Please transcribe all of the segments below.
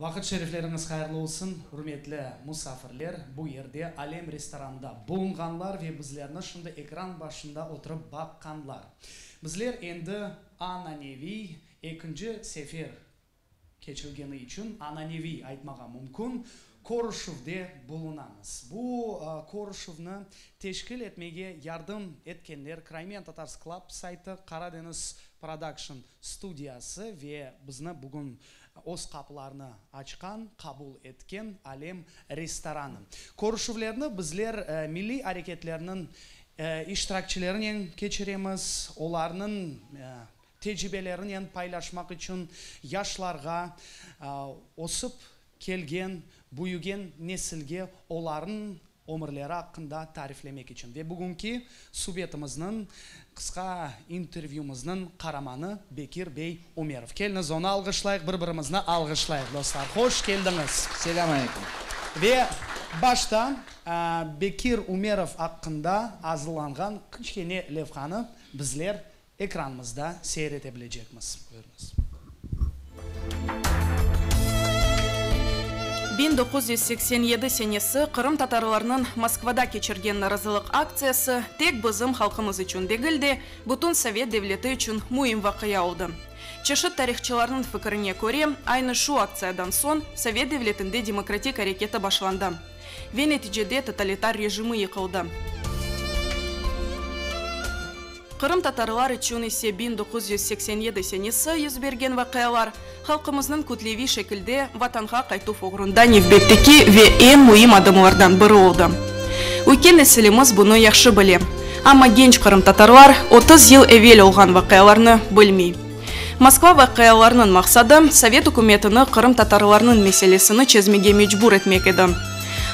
Vaqıt şerifleriñiz hayırlı olsun, ürmetli musafirler, bu yerde Alem restoranında bulunğanlar ve bizlerni şimdi ekran başında oturıp baqqanlar. Bizler endi ananeviy ekinci sefer keçilgeni içün ananeviy aytmağa mümkün, körüşüvde bulunamız. Bu körüşüvni teşkil etmege yardım etkenler Crimean Tatars Club saytı, Karadeniz Production studiyası ve bizni bugün öz qapılarını açqan, qabul etken Alem restoranı. Körüşüvlerni bizler milliy areketlerniñ iştirakçilerinen keçiremiz, olarnıñ Tecribelerinen paylaşmaq içün yaşlarğa, ösip kelgen, büyügen nesilge olarnıñ ömürleri aqqında tariflemek içün. Ve bugünki subetimizniñ, qısqa intervyumıznıñ qaramanı Bekir bey Ümerov. Keliñiz, onı alğışlayıq, bir-birimizni alğışlayıq, dostlar. Hoş keldiñiz! Selâm aleyküm! Ve başta Bekir Ümerov aqqında azırlanğan kiçkene levhanı bizler Ekranımızda seyir ete bilecekmiz. Buyurıñız. 1987 senesi qırımtatarlarnıñ Moskvada keçirgen narazılıq aktsiyası tek bizim halqımız içün degil de, bütün sovet devleti içün müim vaqia oldı. Çeşit tarihçılarnıñ fikirine köre, aynı şu aktsiyadan soñ sovet devletinde demokratik areketi başlandı ve neticede totalitar rejimi yıqıldı. Qırımtatarlar içün ise 1987 senesi yüz bergen vaqialar, halqımıznıñ kütleviy şekilde Vatanğa qaytuv oğrunda nevbetteki ve eñ müim adımlardan biri oldı. Üyken nesilimiz bunı yahşı bile. Amma genç qırımtatarlar 30 yıl evel olğan vaqialarnı bilmey. Moskva vaqialarınıñ maqsadı, sovet ükümetini qırımtatarlarnıñ meselesini çezmege mecbur etmek edi.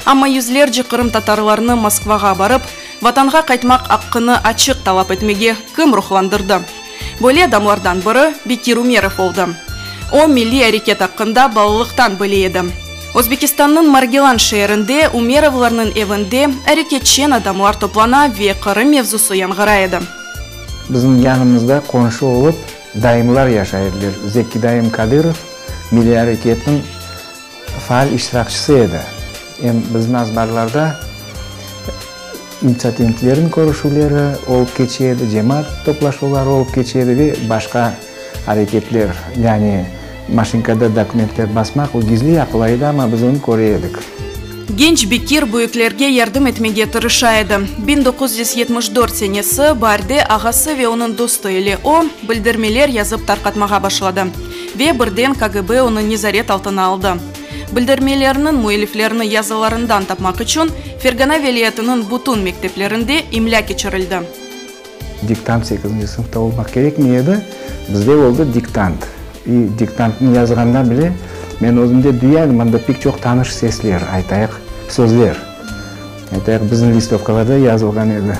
Amma yüzlerce qırımtatarlarnı Moskvağa barıp, Vatanğa qaytmaq aqqını açıq talap etmege kim ruhlandırdı? Böyle adamlardan biri Bekir Ümerov oldı. O, milliy areket aqqında balalıqtan bile edi. Özbekistannıñ Margilan şeerinde Ümerovlarnıñ evinde areketçen adamlar toplana ve Qırım mevzusı yañğıray edi. Bizim yanımızda qonşu olıp dayımlar yaşay ediler. Zekki dayım Kadırov milliy areketniñ faal iştirakçisi edi. Em bizim azbarlarda intsiativniklerniñ körüşüvleri olıp keçe edi, cemaat toplaşuvları olıp keçe edi ve başqa areketler, yani maşinkada dokumentler basmaq, o gizli yapıla edi, amma biz onı köre edik. Genç Bekir büyüklerge yardım etmege tırışa edi. 1974 senesi baarde ağası ve onıñ dostu ile o, bildirmeler yazıp tarqatmağa başladı. Ve birden KGB onı nezaret altına aldı. Bildirmelerniñ müelliflerini yazılarından tapmaq içün Fergana vilâyetiniñ bütün mekteplerinde imlâ keçirildi. Diktant sekizinci sınıfta olmaq kerekmey edi, bizde oldı diktant. İ diktantnı yazğanda bile men özüm de duya edim, anda pek çoq tanış sesler, aytayıq, sözler, aytayıq, bizim listovkalarda yazılğan edi.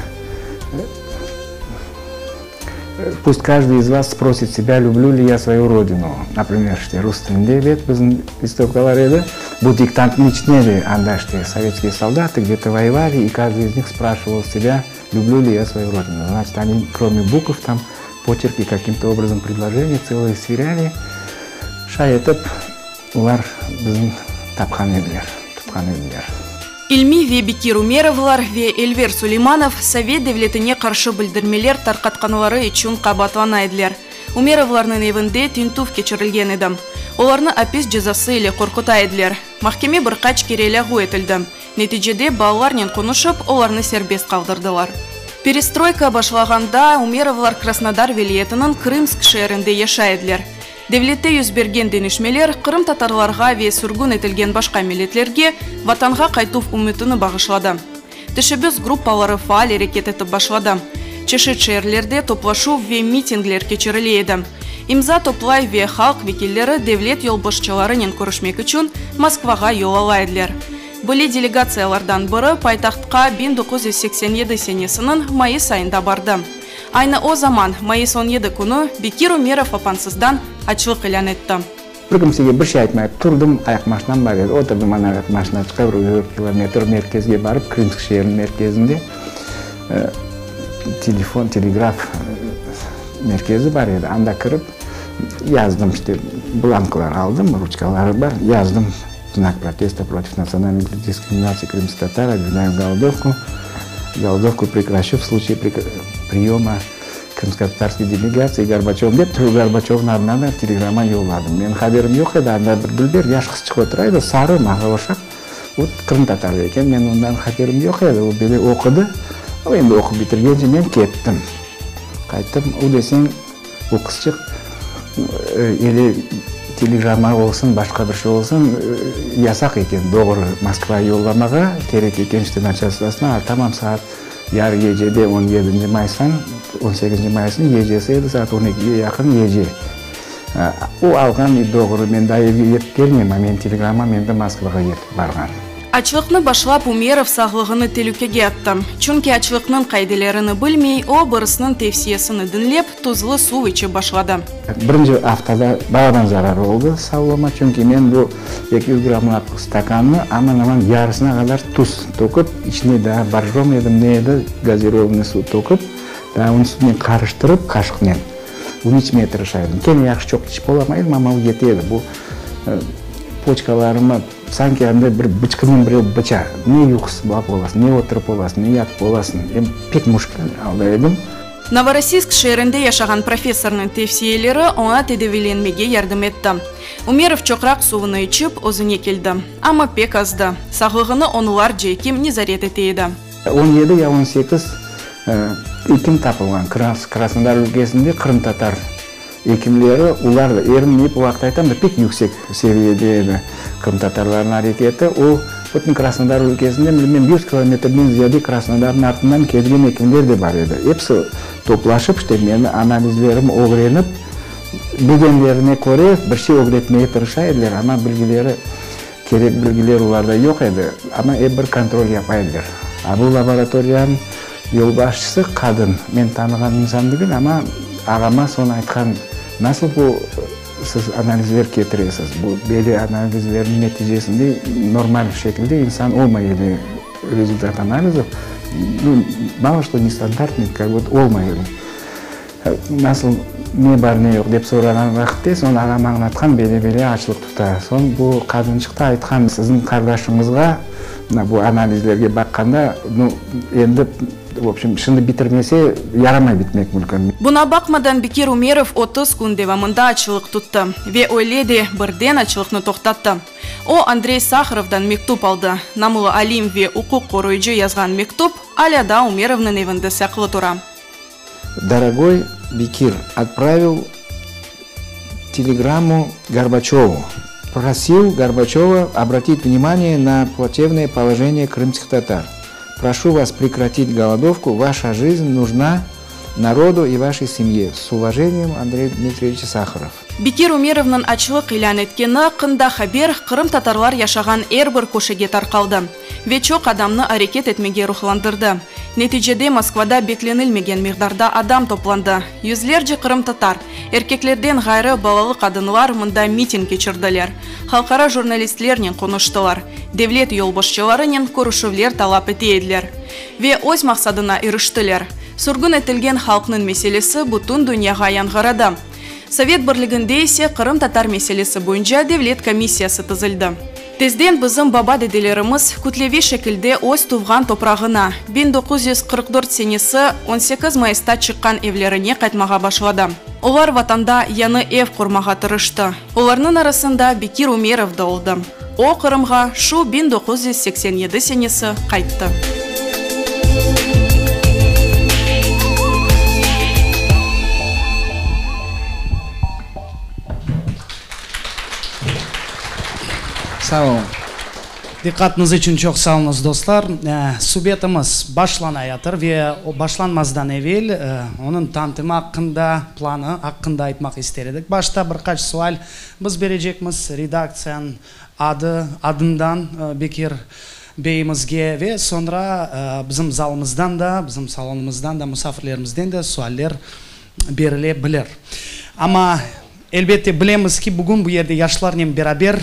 Pust каждый iz vas sprosit sebâ, lüblü li ya svoyu rodinu, naprimer, işte, rus tilinde, ebet, bizim listovkalar edi. Bu diktantnıñ içine de anda, işte, sovetskiye soldatı gde-to voyevali, i каждый iz nih spraşival sebâ, lüblü li ya svoyu rodinu. Znaçit, oni, krome bukv, tam poçerki kakim-to obrazom predloženiye tselıye sverâli. Şay etip, olar bizni tapqan ediler, tutqan ediler. İlmi ve Bekir Ümerovlar ve Elver Suleymanov sovet devletine qarşı bildirmeler tarqatqanları içün qabaatlana ediler. Ümerovlarnıñ evinde tintüv keçirilgen edi. Olarnı apis cezası ile qorquta ediler. Mahkeme bir qaç kere lâğu etildi. Neticede balalarnen qonuşıp, olarnı serbest qaldırdılar. Perestroyka başlağanda Ümerovlar Krasnodar vilâyetiniñ Krımsk şeerinde yaşay ediler. Devlette yüz bergen deñişmeler qırımtatarlarğa ve sürgün etilgen başqa milletlerge Vatanğa qaytuv ümütini bağışladı. Teşebbüs gruppaları faal areket etip başladı. Çeşit şeerlerde toplaşuv ve mitingler keçirile edi. İmza toplay ve halq vekilleri devlet yolbaşçılarınen körüşmek içün Moskvağa yol ala ediler. Böyle delegatsiyalardan biri paytahtqa 1987 senesiniñ mayıs ayında bardı. Aynı o zaman, mayıs 17 künü, Bekir Ümerov apansızdan açlıq ilân etti. Bir kimsege bir şey aytmayıp turdım, ayaq maşinam bar edi, otırdım ana ayaq maşina çıqa bir dört kilometr merkezge barıp, Krımsk şeeriniñ merkezinde telefon, telegraf merkezi bar edi, anda kirip. Yazdım işte, blanklar aldım, ruçkaları bar, yazdım, Znak protesta protiv natsionalnoy diskriminatsiyi krımskih tatar, obъявляю голодовку, голодовку прекращу в случае приема krımsko-tatarskiy delegatsiyi Gorbaçövım dep, Gorbaçövnıñ adına da telegramma yolladım. Menim haberim yoq edi, anda bir dülber yaş qızçıq otura edi, sarı, maña oşap, o qırımtatar eken, men ondan haberim yoq edi, o böyle oqudı, o endi oqup bitirgence men kettim. Qayttım, o deseñ, o qızçıq ele telegramma olsun, başqa bir şey olsun, yasaq eken, doğru Moskvaya yollamağa kerek eken işte naçalstvosına, a tamam saat yarı gecede on yedinci mayıstan, on sekizinci mayısnıñ gecesi edi, saat on ekige yaqın gece. O alğan doğru, men daa evge yetip kelmeyim, a menim telegrammam endi Moskvağa yetip barğan. Açlıqnı başlap Umerov sağlığını telükege attı. Çünki açlıqnıñ qaidelerini bilmey, o, birisiniñ tevsiyesini diñlep, tuzlu suv içip başladı. Birinci aftada balaban zarar oldı sağlığıma, çünki men bu 200 grammlıq stakannı aman-aman yarısına qadar tuz töküp, içine daa borjom edim, ne edi, gazirovanıy suv töküp, daa onı suvnen qarıştırıp, qaşıqnen bunı içmege tırışa edim. Kene yahşı çoq içip olamay edim, amma o yete edi. Bu poçkalarıma Sanki anda bir bıçqınen birev bıça. Ne yuqlap olasıñ, ne oturıp olasıñ, ne yatıp olasıñ. Em pek müşkül alda edim. Novorossiysk şeerinde yaşağan professornıñ tevsiyeleri oña tedaviylenmege yardım etti. Umerov çoqraq suvunı içip, özüne keldi. Amma pek azdı. Sağlığını onlarca ekim nezaret ete edi. 17 ya 18 ekim tapılğan Krasnodar ülkesinde qırımtatar Ekimleri, olar da, erim ne bu vaqıt aytam da, pek yüksek seviyede edi qırımtatarlarnıñ areketi. O, bütün Krasnodar ülkesinden, bilmem, yüz kilometrden ziyade Krasnodarnıñ artından kelgen ekimler de bar edi. Episi toplaşıp, işte, meni analizlerim ögrenip, bilgenlerine köre bir şey ögretmege tırışa ediler, amma bilgileri, kerek bilgiler olarda yoq edi, amma ep bir kontrol yapa ediler. A bu laboratoriyanıñ Yolbaşçısı qadın, men tanığan insan degil, amma ağama soñ aytqan, nasıl bu siz analizler ketiresiz, bu böyle analizlerniñ neticesinde normal şekilde insan olmay edi, rezultat analizov, nu, mало что nestandартный, kak but olmay edi. Nasıl, ne bar, ne yoq dep sorağan vaqıtte, soñ ağam añlatqan, bele-bele açlıq tuta. Soñ bu qadınçıq da aytqan, siziñ qardaşıñızğa, mına bu analizlerge baqqanda, nu, endi, v obşem, şimdi bitirmese, yaramay bitmek mümkün. Buña baqmadan, Bekir Umerov 30 kün devamında açlıq tuttı ve öyle de birden açlıqnı toqtattı. O, Andrey Saharovdan mektüp aldı. Namlı alim ve uquq qoruyıcı yazğan mektüp alâ daa Umerovnıñ evinde saqlı tura. Дорогой Бекир, отправил телеграмму Горбачеву. Просил Горбачева обратить внимание на плачевное положение крымских татар. Прошу вас прекратить голодовку, ваша жизнь нужна народу и вашей семье. С уважением, Андрей Дмитриевич Сахаров. Bekir Umerovnıñ açlıq ilân etkeni aqqında haber qırımtatarlar yaşağan er bir köşege tarqaldı ve çoq adamnı areket etmege ruhlandırdı. Neticede Moskvada beklenilmegen miqdarda adam toplandı, yüzlerce qırımtatar, erkeklerden ğayrı balalı qadınlar mında miting keçirdiler, halqara jurnalistlernen qonuştılar, devlet yolbaşçılarınen körüşüvler talap ete ediler. Ve öz maqsadına iriştiler, sürgün etilgen halqnıñ meselesi bütün dünyağa yañğıradı. Sovet Birliginde ise qırımtatar meselesi boyunca devlet komissiyası tizildi. Tezden bizim baba-dedelerimiz kütleviy şekilde öz tuvğan toprağına, 1944 senesi 18 mayısta çıqqan evlerine qaytmağa başladı. Olar Vatanda yañı ev qurmağa tırıştı. Olarnıñ arasında Bekir Umerov da oldı. O, Qırımğa şu 1987 senesi qayttı. Sağ olun. Diqqatıñız içün çoq sağ oluñız, dostlar. Subetimiz başlanayatır ve o başlanmazdan evel onıñ tanıtımı aqqında, planı aqqında aytmaq ister edik. Başta bir qaç sual biz berecekmiz redaktsiyanıñ adı, adından Bekir beyimizge ve soñra bizim zalımızdan da, bizim salonımızdan da, musafirlerimizden de sualler berile bilir. Amma, elbette, bilemiz ki, bugün bu yerde yaşlarnen beraber.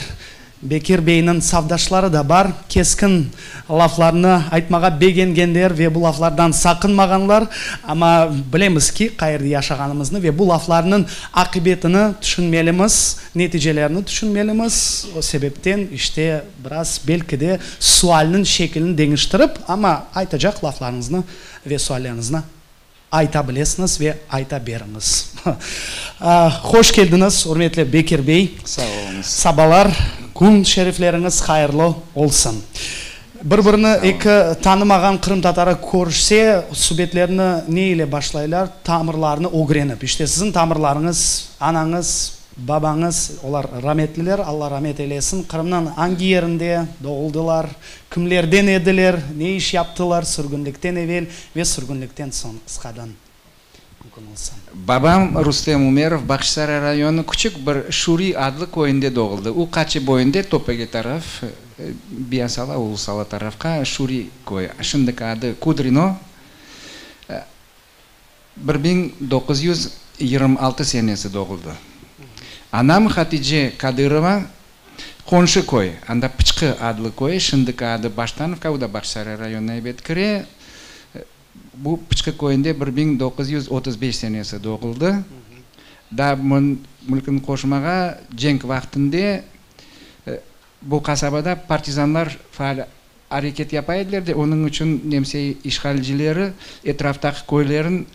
Bekir beyniñ safdaşları da bar, keskin laflarnı aytmağa begengenler ve bu laflardan saqınmağanlar. Amma bilemiz ki, qayerde yaşağanımıznı ve bu laflarnıñ aqibetini tüşünmelimiz, neticelerini tüşünmelimiz. O sebepten, işte, biraz belki de sualniñ şekilini deñiştirip, amma aytacaq laflarıñıznı ve sualleriñizni ayta bilesiñiz ve ayta beriñiz. Hoş keldiñiz, ürmetli Bekir bey. Sağ oluñız. Sabalar, kün şerifleriñiz hayırlı olsun. Bir-birini eki tanımağan qırımtatarı körüşse, subetlerini ne ile başlaylar? Tamırlarını ögrenip. İşte, siziñ tamırlarıñız, anañız, Babañız, olar rametliler, Alla ramet eylesin, Qırımnıñ angi yerinde doğuldılar, kimlerden ediler, ne iş yaptılar sürgünlikten evel ve sürgünlikten soñ, qısqadan mümkün olsa. Babam Rustem Umerov Bağçasaray rayonınıñ küçük bir Şuri adlı köyünde doğuldı. U Qaçı boyunda, Topege taraf, Biyasala, Ulusala tarafqa Şuri köyü, şimdiki adı Kudrino. 1926 senesi doğuldı. Anam Hatice Kadırova qonşı köy, anda Pıçqı adlı köy, şimdiki adı Baştanovka, o da Bağçasaray rayonına ebet kire, bu Pıçqı köyünde 1935 senesi doğuldı. Daa mülkün qoşmağa cenk vaqtında Bu qasabada partizanlar faal areket yapa ediler de, onıñ içün nemse işğalcileri etraftaki köylerin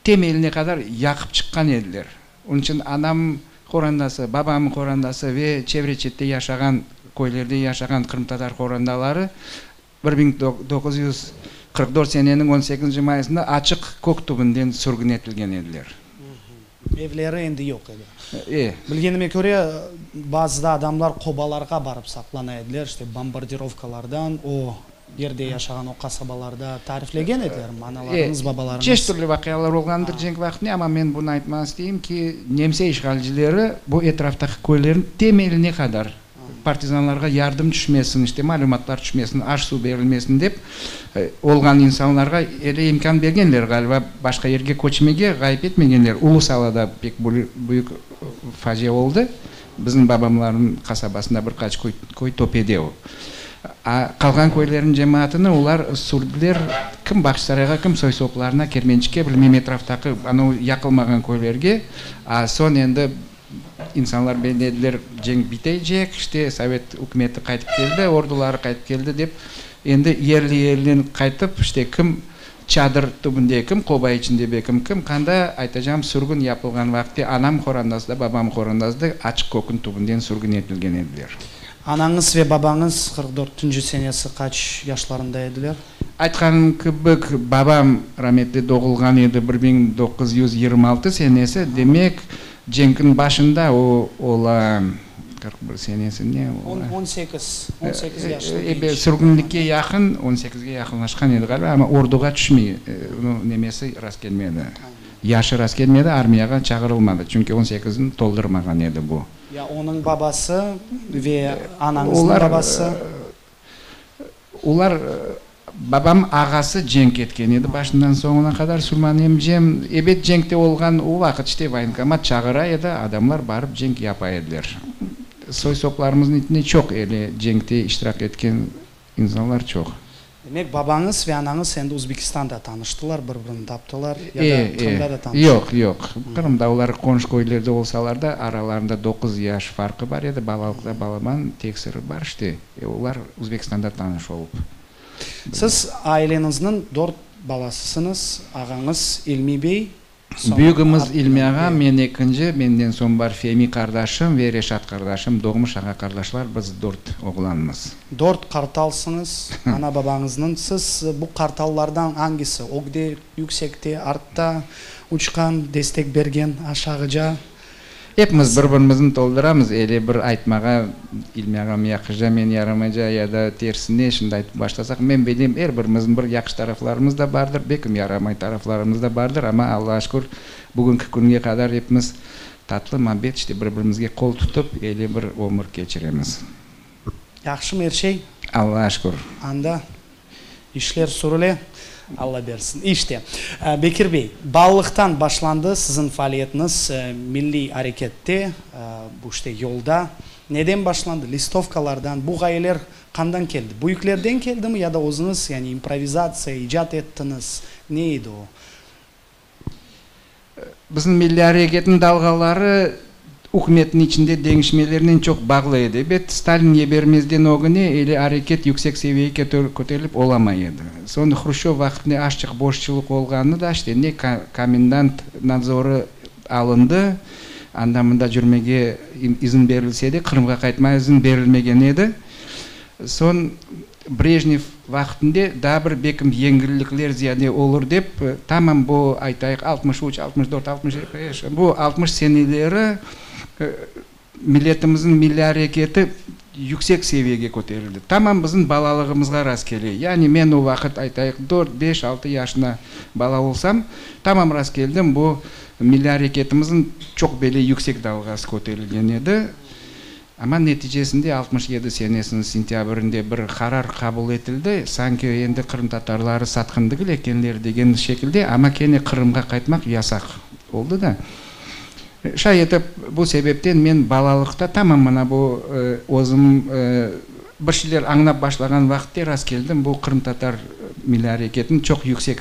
temeline qadar yaqıp çıqqan ediler. Onıñ içün anam qorandası, babamnıñ qorandası ve çevre-çette yaşağan, köylerde yaşağan qırımtatar qorandaları 1944 seneniñ on sekizinci mayısında açıq kök tübünden sürgün etilgen ediler. Evleri endi yoq edi. E. Bilgenime köre, bazıda adamlar qobalarğa barıp saqlana ediler, işte bombardirovkalardan, o yerde yaşağan, o qasabalarda tariflegen edilermi analarıñız, babalarıñız? Çeşit türlü vaqialar olğandır cenk vaqtında, amma men bunı aytmağa isteyim ki, nemse işğalcileri bu etraftaki köylerniñ temeline qadar Partizanlarğa yardım tüşmesin, işte malümatlar tüşmesin, aş-suv berilmesin dep, olğan insanlarğa ele imkân bergenler, ğaliba, başqa yerge köçmege, ğayıp etmegenler. Ulu Salada pek büyük facia oldı. Bizim babamlarnıñ qasabasında bir qaç köy, köy töpede o. A qalğan köylerniñ cemaatını olar sürdüler, kim Bağçasarayğa, kim soy-soplarına, Kermençikke, bilmem etraftaki anavı yaqılmağan köylerge. A soñ endi İnsanlar bellediler, cenk bitecek, işte, sovet ükümeti qaytıp keldi, orduları qaytıp keldi dep. Endi yerli-yerliden qaytıp, işte, kim çadır tübünde, kim qoba içinde bekim, kim qanda, aytacağım, sürgün yapılğan vaqıtte anam qorandası da, babam qorandası da açıq kökün tübünden sürgün etilgen ediler. Anañız ve babañız 44-nci senesi qaç yaşlarında ediler? Aytqanım kibi, babam rametli doğulğan edi 1926 senesi, demek, cenkniñ başında o ola, 41 senesi ne ola? On sekiz, 18 yaşlı genç. Ebet, sürgünlikke yaqın, on sekizge yaqınlaşqan edi ğaliba, amma orduğa tüşmey, nemesi rast kelmedi, yaşı rast kelmedi, armiyağa çağırılmadı, çünki on sekizni toldurmağan edi bu. Ya onıñ babası ve anañıznıñ babası? Olar, babam ağası cenk etken edi başından soñuna qadar, Sulman emcem, ebet, cenkte olğan, o vaqıt işte voyenkomat çağıra edi, adamlar barıp cenk yapa ediler. Soy-soplarımıznıñ içinde çoq ele cenkte iştirak etken insanlar çoq. Demek, babañız ve anañız endi Uzbekistanda tanıştılar, bir-birini taptılar ya da Qırımda da tanıştılar? Yoq, yoq. Qırımda olar qonşu köylerde olsalar da, aralarında doquz yaş farqı bar edi, balalıqta balaban teksiri bar işte. Olar Uzbekistanda tanış olıp. Siz aileñizniñ dört balasısıñız, ağañız İlmi bey, soñ. Büyügimiz İlmi ağa, men ekinci, menden soñ bar Femi qardaşım ve Reşat qardaşım, doğmuş ağa-qardaşlar, biz dört oğlanmız. Dört qartalsıñız ana-babañıznıñ. Siz bu qartallardan angisi ögde, yüksekte, artta uçqan, destek bergen, aşağıca? Epimiz bir-birimizni tolduramız, ele bir aytmağa, İlmi ağam yahşıca, men yaramaca ya da tersine, şimdi aytıp başlasaq, men bilem, er birimizniñ bir yahşı taraflarımız da bardır, belkim yaramay taraflarımız da bardır, amma Allağa şükür, bugünki künge qadar epimiz tatlı, mabet, işte, bir-birimizge qol tutıp, ele bir ömür keçiremiz. Yahşımı er şey? Allağa şükür. Anda İşler sürüle, Alla bersin. İşte, Bekir bey, balalıqtan başlandı siziñ faaliyetiñiz milliy arekette, bu işte yolda. Neden başlandı? Listovkalardan, bu ğayeler qandan keldi? Büyüklerden keldimi ya da özüñiz, yani improvizatsiya, icat ettiñiz? Ne edi o? Bizim milliy areketniñ dalğaları ükümetniñ içinde deñişmelernen çoq bağlı edi. Ebet, Stalin yebermezden ögüne ele areket yüksek seviyege köterilip olamay edi. Soñ Hruşçov vaqtında azçıq boşçılıq olğanı da, işte, ne komendant nadzorı alındı, anda-mında cürmege izin berilse de, Qırımğa qaytmağa izin berilmegen edi. Soñ Brejnev vaqtında daa bir bekim yengillikler ziyade olur dep, tamam bu, aytayıq, 63, 64, 65, bu 60 seneleri milletimizniñ milliy areketi yüksek seviyege köterildi. Tamam bizim balalığımızğa rastkele. Yani men o vaqıt, aytayıq, dört, beş, altı yaşında bala olsam, tamam rastkeldim, bu milliy areketimizniñ çoq böyle yüksek dalğası köterilgen edi. Amma neticesinde 67 senesiniñ sentâbrinde bir qarar qabul etildi, sanki endi qırımtatarları satqın degil ekenler degen şekilde, amma kene Qırımğa qaytmaq yasaq oldı da. Şay etip, bu sebepten men balalıqta tamam mına bu özüm bir şeyler añlap başlağan vaqıtte rastkeldim bu qırımtatar milliy areketiniñ çoq yüksek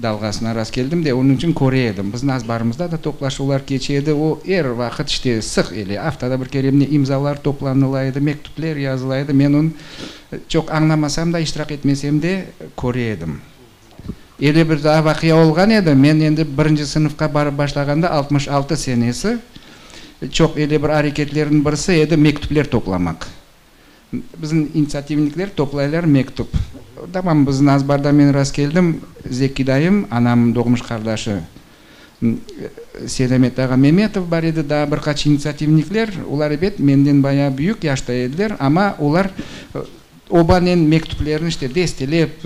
dalğasına rastkeldim de, onıñ içün köre edim. Bizim azbarımızda da toplaşuvlar keçe edi. O, er vaqıt, işte, sıq ele, aftada bir kere mine imzalar toplanıla edi, mektüpler yazıla edi. Men onı çoq añlamasam da, iştirak etmesem de, köre edim. Ele bir daa vaqia olğan edi. Men endi birinci sınıfqa barıp başlağanda, 66 senesi, çoq ele bir areketlerniñ birisi edi mektüpler toplamaq. Bizim initsiativnikler toplaylar mektüp. Tamam, bizim azbarda men rastkeldim, Zeki dayım, anamnıñ doğmuş qardaşı, Seydamet ağa Memetov bar edi, daa bir qaç initsiativnikler. Olar, ebet, menden bayağı büyük yaşta ediler, amma olar obanen mektüplerni, işte, destelep,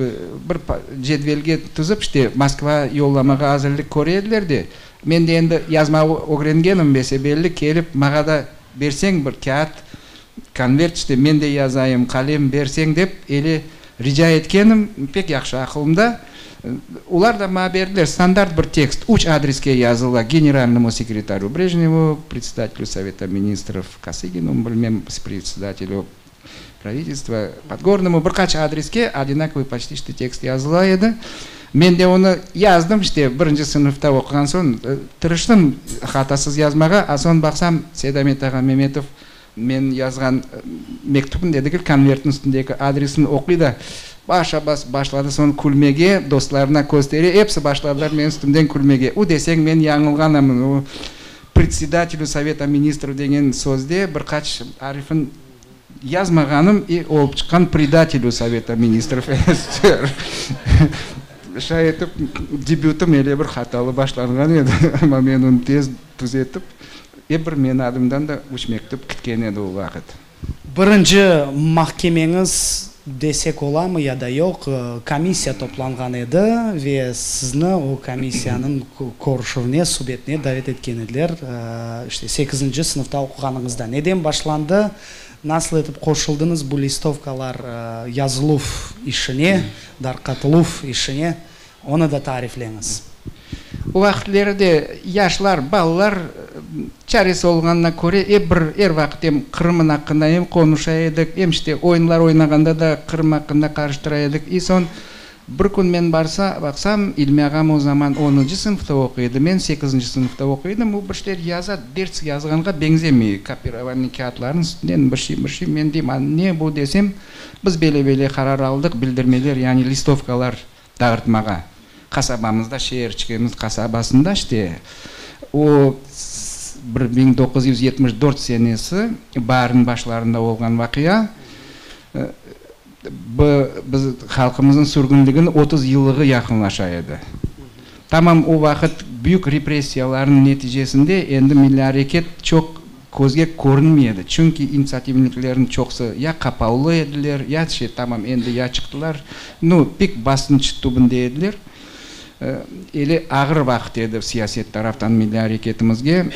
bir cedvelge tizip, işte, Moskva yollamağa azırlik köre ediler de, men de endi yazmağa ögrengenim, bese-belli, kelip, mağa da berseñ bir kâğıt, Konvert işte men de yazayım, qalem berseñ dep ele rica etkenim, pek yahşı aqılımda. Olar da maña berdiler standart bir tekst, üç adreske yazıla, generalnomu sekretarü Brejnevu, predsedatelü Soveta ministrov Kosıginu, bilmem, predsedatelü pravitelstva Podgornomu, bir qaç adreske odinakovıy poçti işte tekst yazıla edi. Men de onı yazdım, işte birinci sınıfta oquğan soñ tırıştım hatasız yazmağa, a soñ baqsam Seydamet ağa Memetov Men yazğan mektüpni degil, konvertniñ üstündeki adresini oquy da, baş-a-bas başladı soñ külmege, dostlarına köstere, episi başladılar menim üstümden külmege. U deseñ, men yañılğanamın, o predsedatelü Soveta ministrov degen sözde bir qaç arifin yazmağanım, i olıp çıqqan predatelü Soveta ministrov SSR. Şay etip, debütım ele bir hatalı başlanğan edi, amma men onı tez tüzetip, Ep bir menim adımdan da üç mektüp kitken edi o vaqıt. Birinci mahkemeñiz desek olamı ya da yoq, komissiya toplanğan edi ve sizni o komissiyanıñ körüşüvine, subetine davet etken ediler, işte, sekizinci sınıfta oquğanıñızda. Neden başlandı, nasıl etip qoşuldıñız bu listovkalar yazıluv işine, darqatıluv işine, Onı da tarifleñiz. O vaqıtleri de yaşlar, balalar çaresi olğanına köre ep bir er vaqıt em Qırımın aqqında em qonuşa edik, em işte oyunlar oynağanda da Qırım aqqında qarıştıra edik. İ soñ bir kün men barsa, baqsam, İlmi ağam o zaman onuncu sınıfta oquy edi, men sekizinci sınıfta oquy edim, o bir şeyler yaza, ders yazğanğa beñzemey, kopirovaniy kâğıtlarnıñ üstünden bir şey, bir şey, men deyim, a ne bu desem, Biz bele-bele qarar aldıq, bildirmeler, yani listovkalar dağıtmağa. Qasabamızda, şeerçigimiz qasabasında işte, o, 1974 senesi baarniñ başlarında olğan vaqia, biz halqımıznıñ sürgünliginiñ 30 yıllığı yaqınlaşa edi. Tamam o vaqıt büyük repressiyalarnıñ neticesinde endi milliy areket çoq Közge körünmey edi, çünki initsiativniklerniñ çoqusı ya qapavlı ediler, ya şey, tamam endi ya çıqtılar, nu, pek basınç tübünde ediler. Ele ağır vaqıt edi siyaset taraftan milliy areketimizge,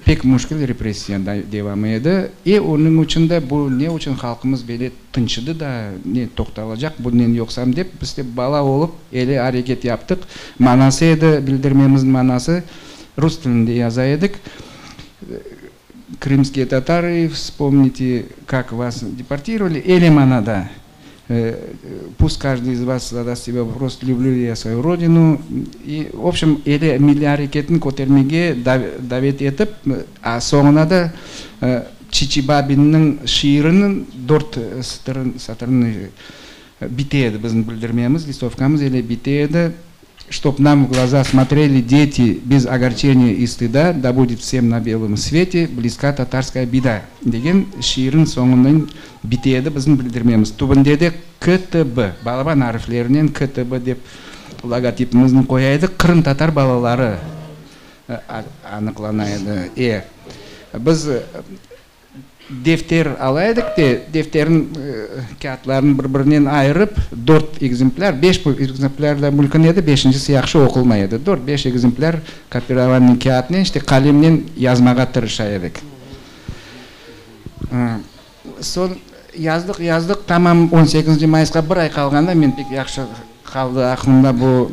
pek müşkül repressiya devamı edi. E, onıñ içün de bu ne içün halqımız böyle tınçıdı da, ne toqtalacaq bunen yoqsam dep, biz de bala olıp ele areket yaptıq. Manası edi, bildirmemizniñ manası, rus tilinde yaza edik. Krımskiye tatarı, vspomnite, kak vas deportirovali, ele manada. Pust каждый из вас задаст себе вопрос, люблю ли я свою родину. И, в общем, ele milliy areketni kötermege davet etip, a soñuna da Çiçibabinniñ şiiriniñ dört satırını bite edi bizim bildirmemiz, listovkamız ele bite edi. Чтоб нам в глаза смотрели дети без огорчения и стыда, да будет всем на белом свете близка татарская беда degen şiirin soñunen bite edi bizim bildirmemiz. Tübünde de KTB, balaban ariflerinen KTB dep logotipimizni qoya edik, qırımtatar balaları anıqlana edi. E, biz Defter ala edik de, defterniñ kâğıtlarını bir-birinen ayırıp, dört ekzemplâr, beş ekzemplâr da mümkün edi, beşincisi yahşı oqulmay edi. Dört, beş ekzemplâr kopirovannıy kâğıtnen, işte, qalemnen yazmağa tırışa edik. Soñ yazdıq, yazdıq, tamam on sekizinci mayısqa bir ay qalğanda, men pek yahşı qaldı aqlımda bu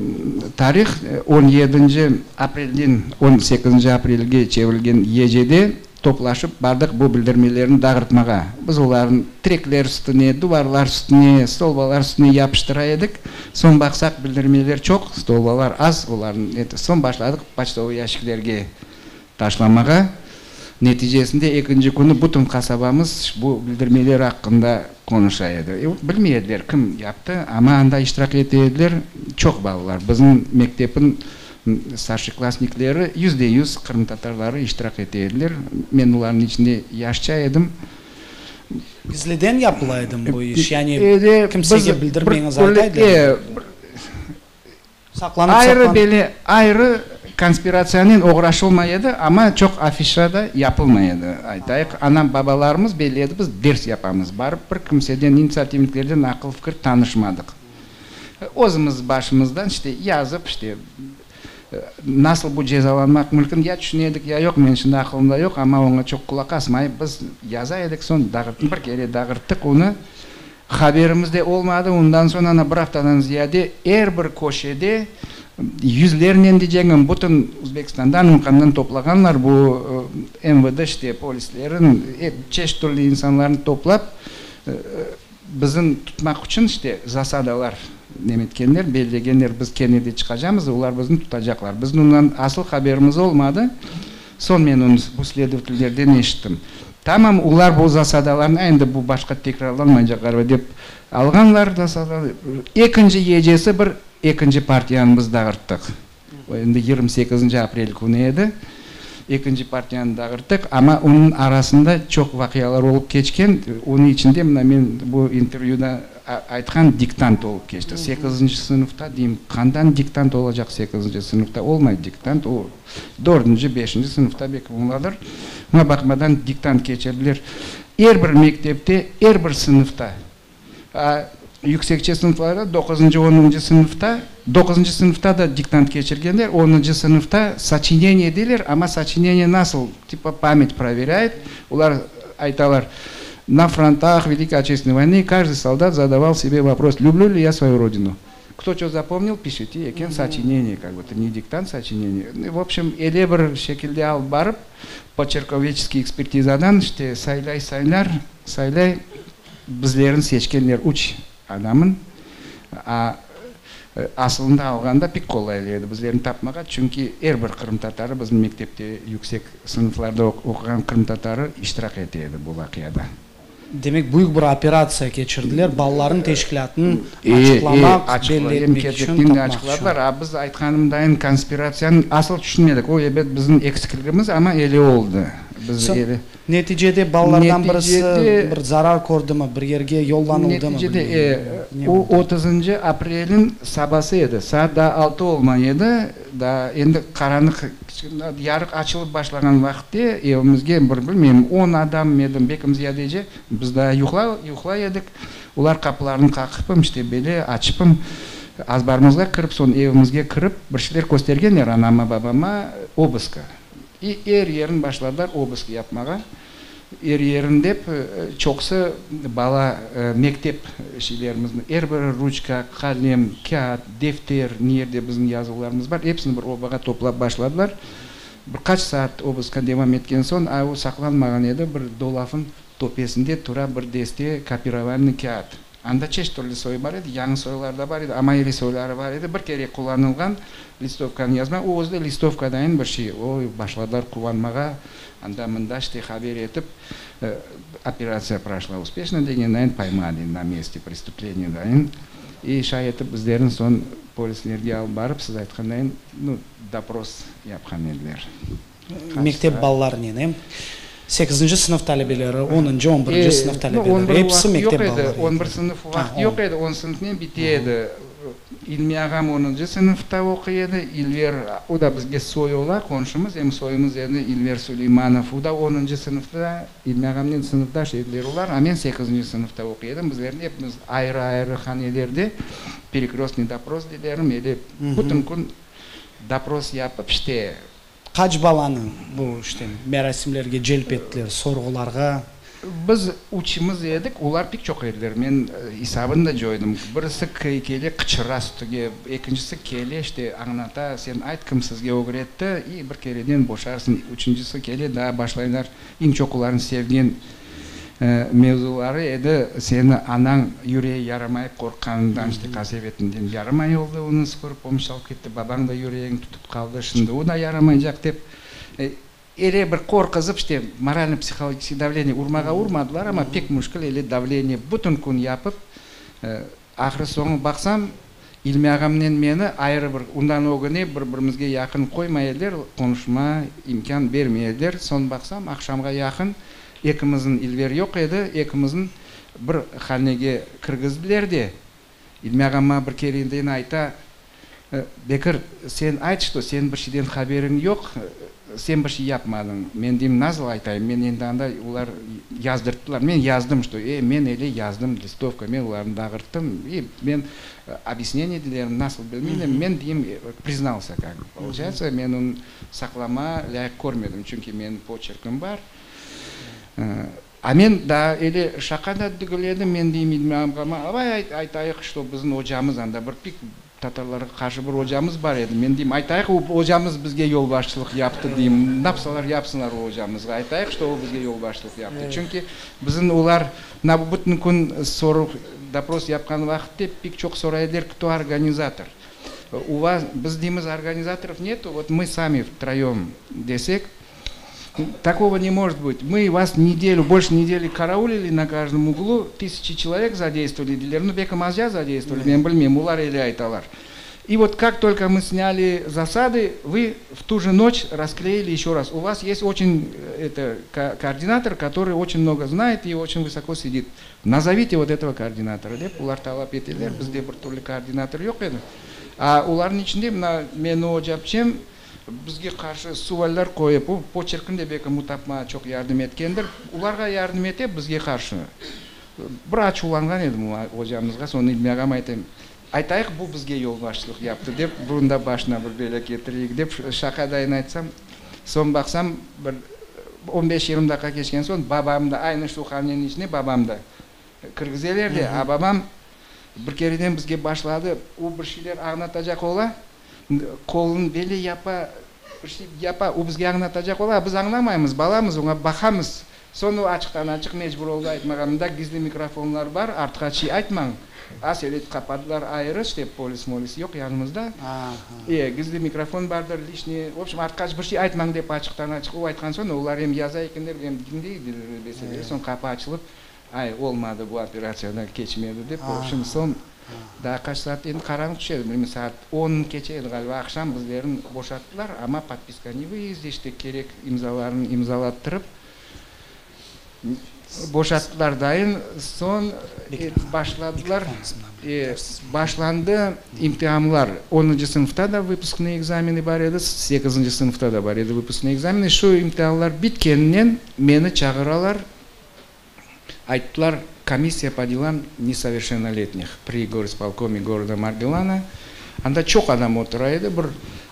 tarih, on yedinci aprelden on sekizinci aprelge çevirilgen gecede Toplaşıp bardıq bu bildirmelerni dağırtmağa. Biz olarnı tirekler üstüne, duvarlar üstüne, stolbalar üstüne yapıştıra edik. Soñ baqsaq, bildirmeler çoq, stolbalar az, olarnı soñ başladıq poçtovıy yaşiklerge taşlamağa. Neticesinde ekinci künü bütün qasabamız bu bildirmeler aqqında qonuşa edi. Bilmey ediler, kim yaptı, amma anda iştirak ete ediler çoq balalar. Bizim mektepniñ Starşeklassnikleri 100% qırımtatarları iştirak ete ediler. Men olarnıñ içinde yaşça edim. Gizliden yapıla edimi bu iş? Yani kimsege bildirmeñiz ayta edilermi? Saqlanıp Ayrı böyle ayrı konspiratsiyanen oğraşılmay edi, amma çoq afişa da yapılmay edi. Aytayıq, anam, babalarımız belli edi, biz ders yapamız. Barıp bir kimseden, inisiativniklerden aqıl-fikir tanışmadıq. Özümiz başımızdan işte yazıp, işte nasıl bu cezalanmaq mümkün, ya tüşüne edik, ya yoq, men şimdi aqılımda yoq, amma oña çoq qulaq asmayıp biz yaza edik, soñ dağırt, bir kere dağırttıq onı, haberimiz de olmadı, ondan soñ ana bir aftadan ziyade er bir köşede yüzlernen diycegim, bütün Özbekistandan, Muqamdan toplağanlar bu MVD işte polislerin, çeşit türlü insanlarnı toplap, Bizni tutmaq içün işte zasadalar nemetkenler, bellegenler, biz kene de çıqacamız, olar bizni tutacaqlar. Bizim ondan asıl haberimiz olmadı. Soñ men onı bu sledovatellerden eşittim. Tamam, olar bu zasadalarnı, endi bu başqa tekrarlanmaycaq ğaliba dep alğanlar zasadalarnı. Ekinci gecesi bir ekinci partiyanı biz dağırttıq. O endi 28 aprel künü edi. Ekinci partiyanı dağırttıq, amma onıñ arasında çoq vaqialar olıp keçken. Onıñ içinde mına men bu intervyuda aytqan diktant olıp keçti. Sekizinci sınıfta deyim, qandan diktant olacaq sekizinci sınıfta? Olmay diktant, o dördünci, beşinci sınıfta belki oladır. Oña baqmadan diktant keçirdiler. Er bir mektepte, er bir sınıfta. Yüksekçe sınıflarda, doquzıncı, onuncı sınıfta, doquzıncı sınıfta da diktant keçirgenler, onuncı sınıfta soçineniye deyler, amma soçineniye nasıl, tipa pamять proverâyut, olar aytalar, na frontah Velikой Otечественной voyny каждый soldat zadaval sebe vopros, lüblü li ya svoyu rodinu? Kto ço zapomnil, pişite, eken soçineniye, kak budto ne diktant, soçineniye. V obşem, ele bir şekilde alıp barıp, poçerkovedçeskiy ekspertizadan işte saylay, saylar, saylay, Bizlerni seçkenler üç adamın, a asılında alğanda pek qolaylı edi bizlerni tapmağa, çünki er bir qırımtatarı bizim mektepte yüksek sınıflarda oquğan qırımtatarı iştirak ete edi bu vaqiada. Demek, büyük bir operatsiya keçirdiler, balalarnıñ teşkilâtını açıqlamaq, belli etmek içün, kerçekten de açıqladılar. A biz aytqanımdayın konspiratsiyanı asıl tüşünmedik, o ebet bizim eksikligimiz, amma ele oldı. Biz ele. Neticede balalardan birisi bir zarar kördimi, bir yerge yollanıldımı Neticede, e, o otuzıncı aprelniñ sabası edi, saat daa altı olmay edi, daa endi qaranlıq, yarıq açılıp başlağan vaqıtte evimizge bir, bilmeyim, on adam edim, belkim ziyadece, biz daa yuqlay, yuqlay edik, olar qapılarnı qaqıpım, işte, böyle açıpım, azbarımızğa kirip, soñ evimizge kirip, bir şeyler köstergenler anama, babama, obıska. İ er yerin başladılar obısk yapmağa. Er yerin dep, çoqusı bala mektep şeylerimizni, er bir ruçka, qalem, kâğıt, defter, ne yerde bizim yazuvlarımız bar, episini bir obağa toplap başladılar. Bir qaç saat obıska devam etken soñ, a o saqlanmağan edi, bir dolafın töpesinde tura bir deste kopirovalnıy kâğıt. Anda çeşit türlü soy bar edi, yañı soylar da bar edi, amma eri soyları bar edi. Bir kere qullanılğan listovkanı yazma, o özü de listovkadayın bir şey. O, başladılar quvanmağa, anda mında işte haber etip, operatsiya proşla uspешно degendayın, poymali na meste prestupleniyadayın. I şay etip bizlerni soñ polislerge alıp barıp, siz aytqandayın, nu, doпрос yapqan ediler. Mektep balalarınen, em? Sekizinci sınıf talebeleri, 10-cı, 11-ci sınıf talebeleri, episi mektep balaları. 11 sınıf vaqıt yoq edi, 10 sınıfnen bite edi. İlmi ağam 10-cı sınıfta oquy edi, İlver, o da bizge soy ola, qonşumız, em soyumız edi, İlver Suleymanov, o da 10-cı sınıfta, İlmi ağamnen sınıfdaş ediler olar, a men sekizinci sınıfta oquy edim. Bizlerni epimiz ayrı-ayrı hanelerde perekrestный допрос deylerim, ele bütün kün doпрос yapıp, işte. Qaç balanı bu işte merasimlerge celp ettiler, sorğularğa? Biz üçimiz edik, olar pek çoq ediler. Men esabını da coydım. Birisi kele qıçıra üstüge, ekincisi kele, işte añlata, sen ayt, kim sizge ögretti, i bir kereden boşarsıñ. Üçüncisi kele, daa başlaylar. Eñ çoq olarnıñ sevgen mevzuları edi: seni anañ yüreği yaramayıp qorqqanından, işte qasevetinden yaramay oldı, onı скорый помощь alıp ketti, babañ da yüreğini tutıp qaldı, şimdi o da yaramaycaq dep. Ele bir qorquzıp, işte морально-психологический давление urmağa urmadılar, amma pek müşkül ele давление bütün kün yapıp, ahırı soñu baqsam, İlmi ağamnen meni ayrı bir, ondan ögüne bir-birimizge yaqın qoymay ediler, qonuşma imkân bermey ediler. Soñ baqsam, aqşamğa yaqın ekimizniñ, İlver yoq edi, ekimizniñ bir hanege kirgizdiler de, İlmi ağam maña bir kereden ayta: "Bekir, sen ayt, что sen bir şeyden haberiñ yoq, sen bir şey yapmadıñ." Men deyim: "Nasıl aytayım, men endi anda olar yazdırttılar, men yazdım, что men ele yazdım listovka, men olarnı dağırttım, i men объяснение deylerim, nasıl bilmeyim, men deyim, признался как бы, получается, men onı saqlama lâyıq körmedim, çünki menim почерkim bar." A men daa ele şaqa da degil edim, men deyim İlmi ağamğa: "Avay aytayıq, что bizim ocamız anda bir pek tatarlarğa qarşı bir ocamız bar edi, men deyim, aytayıq, o ocamız bizge yolbaşçılıq yaptı, deyim, napsalar yapsınlar o ocamızğa, aytayıq, что o bizge yolbaşçılıq yaptı." Çünki bizim olar mına bütün kün soruv, допрос yapqan vaqıtta pek çoq soray ediler: "Кто организатор у вас?" Biz deymiz: "Организаторов нету, вот мы сами втроем", desek: "Такого не может быть. Мы вас неделю, больше недели караулили на каждом углу, тысячи человек задействовали", deyler. Nu, belkim azca задействовали, men bilmeyim, olar ele aytalar. "И вот как только мы сняли засады, вы в ту же ночь расклеили еще раз. У вас есть очень это, координатор, который очень много знает и очень высоко сидит. Назовите вот этого координатора", dep olar talap eteler. Bizde bir türlü koordinator yoq edi. A olarnıñ içinde mına meni ocapçem bizge qarşı sualler qoyıp, o почерkini de belki tapmağa çoq yardım etkendir. Olarğa yardım ete, bizge qarşı. Bir açuvlanğan edim ocamızğa, soñ İlmi ağam aytayım: "Aytayıq, bu bizge yolbaşçılıq yaptı dep, bunı da başına bir belâ ketireyik", dep şaqadayın aytsam, soñ baqsam, bir 15-20 daqqa keçken soñ babam da aynı şu haneniñ içine babam da kirgizeler de, a babam bir kereden bizge başladı, o bir şeyler añlatacaq ola, qolun beli yapa, bir şey yapa, o bizge añlatacaq ola, biz añlamaymız, balamız, oña baqamız. Soñ o açıqtan açıq mecbur oldı aytmağa: "Mında gizli mikrofonlar bar, artıq şey aytmañ." Aselet qapadılar ayrı, işte polis molis yoq yanımızda. Gizli mikrofon bardır, лишний. В общем, artqaç bir şey aytmañ dep açıqtan açıq o aytqan soñ, olar em yaza ekenler, em diñleydiler deseler, soñ qapı açılıp, ay, olmadı bu operatsiyadan keçmedi dep, в общем, soñ daa qaç saat, endi qaranlıq tüşedi, bilmeyim, saat 10 keçe edi ğaliba, aqşam bizlerni boşattılar, amma подписка не выезде, işte kerek imzalarını imzalattırıp, boşattılar dayın, soñ başladılar, başlandı imtianlar. 10-sınıfta da выпускные экзамены bar edi, 8-sınıfta da bar edi выпускные экзамены. Şu imtianlar bitkeninen meni çağıralar, ayttılar: комиссия по делам несовершеннолетних при горисполкоме города Маргилана. Anda çoq adam otura edi, bir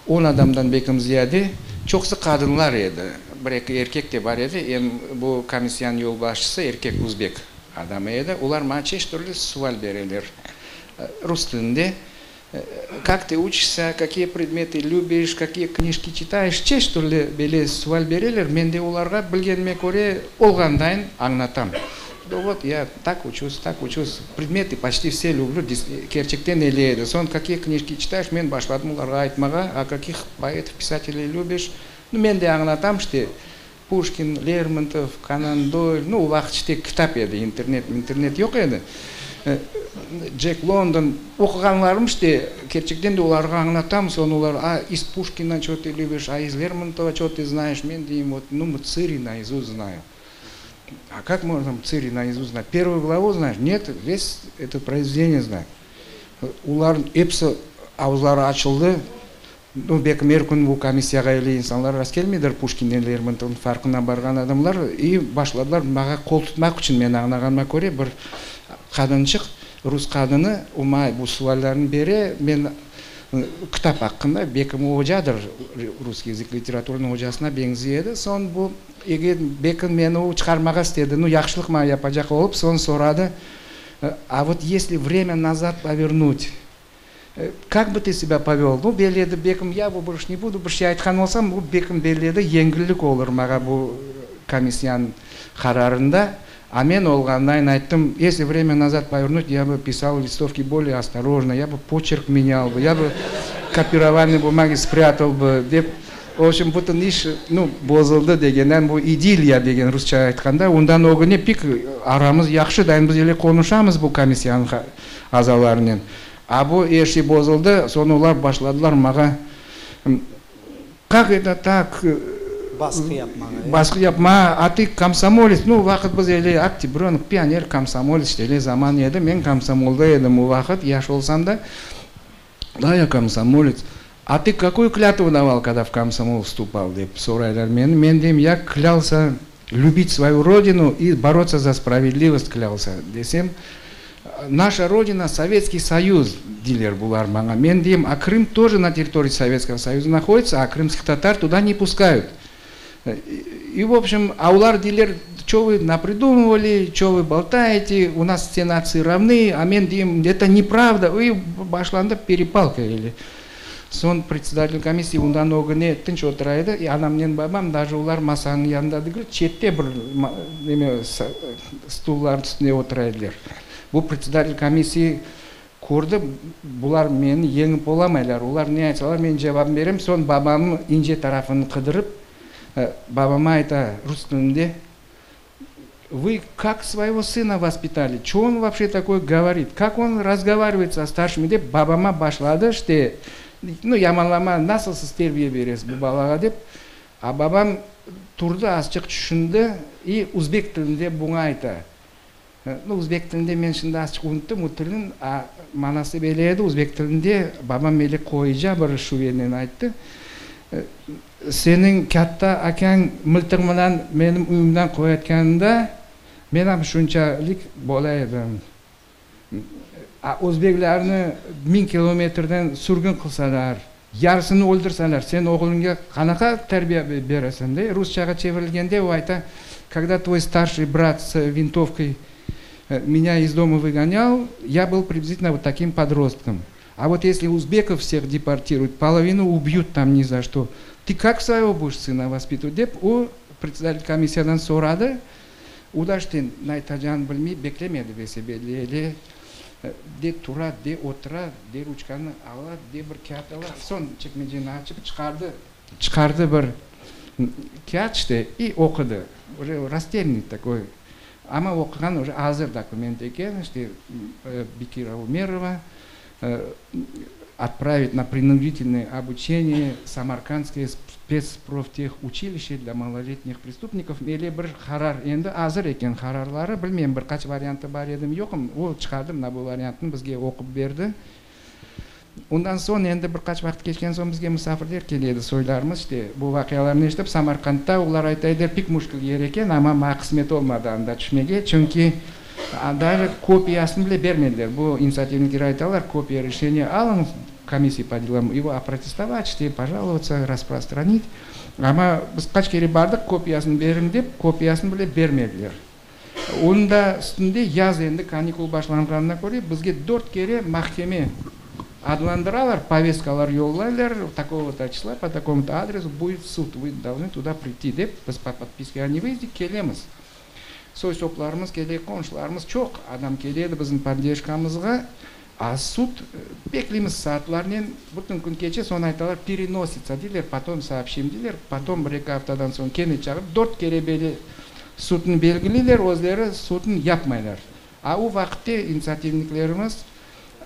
10 adamdan belkim ziyade, çoqusı qadınlar edi, bir eki erkek de bar edi, em bu komissiyanıñ yolbaşçısı erkek özbek adamı edi. Olar maña çeşit türlü sual bereler rus tilinde. Как ты учишься, какие предметы любишь, какие книжки читаешь, çeşit türlü böyle sual bereler, men de olarğa bilgenime köre olğandayın añlatam. Вот я так учусь, так учусь, предметы почти все люблю, kerçekten öyle edi. Soñ какие книжки читаешь, men başladım olarğa aytmağa, а каких поэтов, писателей любишь, ну men de añlatam işte, Puşkin, Lermontov, Konan Doyl, nu o vaqıt işte kitap edi, internet internet yoq edi, Cek London, oquğanlarım işte kerçekten de olarğa añlatam, soñ olar, а из Пушкина чё ты любишь, а из Лермонтова чё ты знаешь, men deyim, вот, ну, Мцыри наизусть знаю. А как можно Мцыри наизусть знать? Первую главу знаешь? Нет, весь это произведение знаю. Olarnıñ episi avuzları açıldı. Nu, belkim er kün bu komissiyağa öyle insanlar rastkelmeydir, Puşkinnen Lermontovnıñ farqına barğan adamlar, i başladılar maña qol tutmaq içün, men añlağanıma köre, bir qadınçıq, rus qadını, o maña bu suallerni bere, men kitap aqqında, belkim o ocadır, russkiy языk, literaturanıñ ocasına beñzey edi, soñ bu eger belkim meni o çıqarmağa istedi, nu, yahşılıq maña yapacaq olıp, soñ soradı, а вот если время назад повернуть, как бы ты себя повел? Nu, belli edi, belkim я больше не буду, bir şey aytqan olsam, bu belkim belli edi, yengillik olur maña bu komissiyanıñ qararında. A men olğandayın ayttım, если время назад повернуть, я бы писал листовки более осторожно, я бы почерк менял бы, я бы копировальные бумаги спрятал бы, dep, в общем, bütün iş, nu, bozuldı degenden, bu idilliya degen rusça aytqanda, ondan ögüne pek aramız yahşı, dayın biz ele qonuşamız bu komissiyanıñ azalarınen. A bu er şey bozuldı, soñ olar başladılar maña, как это так, Basqı yapmağa. Basqı yapma, а ты комсомолец, nu, vaqıt biz ele oktябрёнок, pioner, komsomolец, işte öyle zaman edi, men komsomolda edim o vaqıt, yaş olsam da, да, я комсомолец. А ты какую клятву давал, когда в комсомол вступал, dep soraylar meni, men deyim, я клялся любить свою родину и бороться за справедливость клялся, desem, наша родина Советский Союз, deyler bular maña. Men deyim, а Крым тоже на территории Советского Союза находится, а крымских татар туда не пускают. И, в общем, а olar deyler, что вы напридумывали, что вы болтаете, у нас все нации равны, а men deyim, это неправда. И başlandı перепалка или. Soñ председатель комиссии ondan ögüne tınç otura edi, и anamnen babam даже olar masanıñ yanında degil, çette bir neme stullarnıñ üstünde otura ediler. Bu председатель комиссии kördi, bular meni yeñip olamaylar, olar ne aytsalar, men cevap berem. Soñ babamnıñ ince tarafını qıdırıp, babama ayta rus tilinde, вы как своего сына воспитали? Что он вообще такое говорит? Как он разговаривает со старшими? Dep babama başladı, işte, nu, yamanlama, nasıl siz terbiye beresiz bu balağa dep. A babam turdı, azçıq tüşündi i özbek tilinde buña ayta. Nu, özbek tilinde men şimdi azçıq unuttım o tilin, a manası böyle edi, özbek tilinde babam öyle qoyuca bir şivenen ayttı. Seniñ katta akañ mıltıq menen menim üyümden quvayatqanında men am şunçalik bola edim. A özbeklerni 1000 kilometrden sürgün qılsalar, yarısını öldürseler, sen oğluña qanaqa terbiye beresiñ de? Rusçağa çevirilgende o ayta, когда твой старший брат с винтовкой меня из дома выгонял, я был приблизительно вот таким подростком. А вот если узбеков всех депортируют, половину убьют там ни за что. Ты как своего будешь сына воспитывать? Dep o председатель komissiyadan soradı. O da işte ne aytacağını bilmey beklemedi besebelli ele de tura, de otura, de ruçkanı ala, de bir kâğıt ala. Soñ çekmeceni açıp çıqardı. Çıqardı bir kâğıt işte i oqudı. Уже растерянный такой. Amma oquğan уже azır dokument eken, işte Бекира Умерова отправить на принудительное обучение Самаркандское спецпрофтехучилище для малолетних преступников. Öyle bir qarar endi azır eken qararları, bilmeyim bir qaç variantı bar edi yoqmı, o çıqardı mına bu variantını bizge oqup berdi. Ondan soñ endi bir qaç vaqıt keçken soñ bizge musafirler keledi, soylarımız işte bu vaqialarnı eşitip Samarqandta olar ayta pek müşkül yer eken, amma maña qısmet olmadı anda tüşmege, çünki даже kopiyasını bile bermediler. Bu инициативник ler aytalar, копия решения alıñ комиссии по делам, его опротестовать, işte пожаловаться, распространить. Amma biz qaç kere bardıq, kopiyasını beriñ dep, kopiyasını bile bermediler. Onıñ da üstünde yaz endi kanikul başlanğanına köre bizge dört kere mahkeme. Adlandıralar, povestkalar yollaylar, такого-то числа, по такому-то адресу будет суд, вы должны туда прийти dep, biz по подписке о невыезде kelemiz. Soy-soplarımız kele, qomşularımız, çoq adam keledi bizim поддержkamızğa, a sud bekleymiz saatlarnen, bütün kün keçe, soñ aytalar, переносится deyler, потом сообщим deyler, потом bir eki aftadan soñ kene çağırıp, dört kere böyle sudnı belgileyler, özleri sudnı yapmaylar. A o vaqıtte initsiativniklerimiz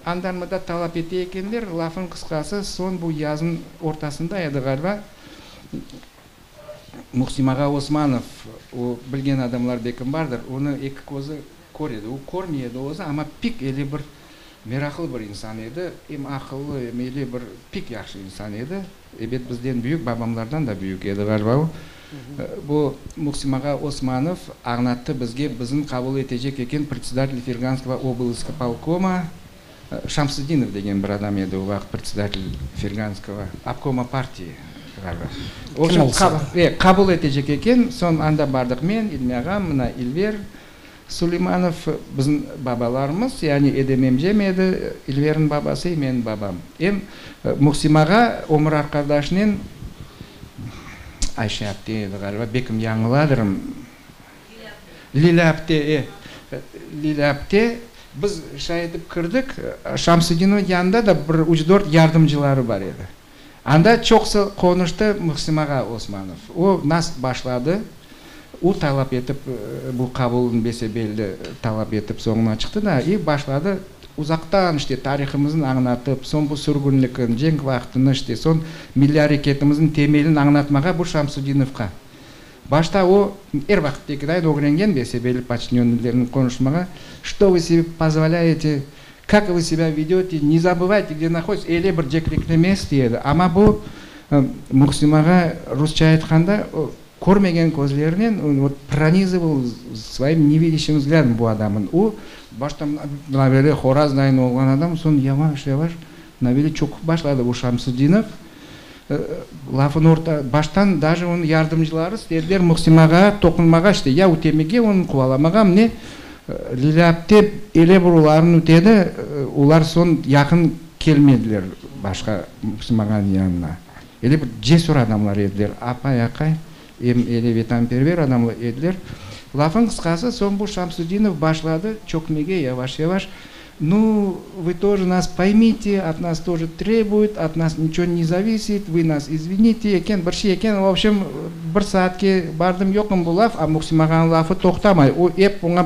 andan mında talap ete ekenler, lafın qısqası, soñ bu yaznıñ ortasında edi ğaliba, Muhsin ağa Osmanov, o bilgen adamlar belkim bardır, onı eki közü kör edi, o körmey edi özü, amma pek ele bir meraqlı bir insan edi, em aqıllı, em ele bir pek yahşı insan edi, ebet bizden büyük, babamlardan da büyük edi ğaliba o. Bu Muhsin ağa Osmanov añlattı bizge, bizim qabul etecek eken председатель Ферганского облисполкома Şamsudinov degen bir adam edi o vaqıt председатель Ферганского обкома партии ğaliba. Kim olsa. Qabul etecek eken, soñ anda bardıq men, İlmi ağam, mına İlver Suleymanov, bizim babalarımız, yani Edem emcem edi, İlverniñ babası, menim babam. Em Muhsin ağa ömür arqadaşınen Ayşe apte edi ğaliba, belkim yañıladırım. Lilâ apte, e, Lilâ apte, biz şay etip kirdik, Şamsudinov yanında da bir üç dört yardımcıları bar edi. Anda çoqsa qonuştı Muhsin ağa Osmanov. O nas başladı, o talap etip, bu qabulnı bese-belli talap etip soñuna çıqtı da, i başladı uzaqtan işte tarihımıznı añlatıp, soñ bu sürgünlikni, cenk vaqtını işte, soñ milliy areketimizniñ temelini añlatmağa bu Şamsudinovqa. Başta o, er vaqıttakidayın ögrengen bese-belli podçinönныйlerniñ qonuşmağa, что вы себе позволяете, как вы себя ведете, не забывайте, где находитесь, öyle bir cekrekleme edi. Amma bu Muhsin ağa rusça aytqanda, körmegen közlerinen вот пронизывал своим невидящим взглядом bu adamın. O, başta mına böyle horazdayın olğan adam, soñ yavaş yavaş mına böyle çökip başladı bu Şamsudinov. Lafın orta, baştan даже onıñ yardımcıları istediler Muhsin ağa toqunmağa işte, ya ütemege, onı quvalamağa, ne Lilâ apte ele bir olarnı ütedi, olar soñ yaqın kelmediler başqa Muhsin ağanıñ yanına. Ele bir cesür adamlar ediler, apay, aqay, em ele vetanperver adamlar ediler. Lafın qısqası, soñ bu Şamsudinov başladı çökmege yavaş yavaş. Ну, вы тоже нас поймите, от нас тоже требуют, от нас ничего не зависит, вы нас извините, eken, bir şey eken, в общем, bir saatke bardım yoqım bu laf, a Muhsin ağanıñ lafı toqtamay. O ep oña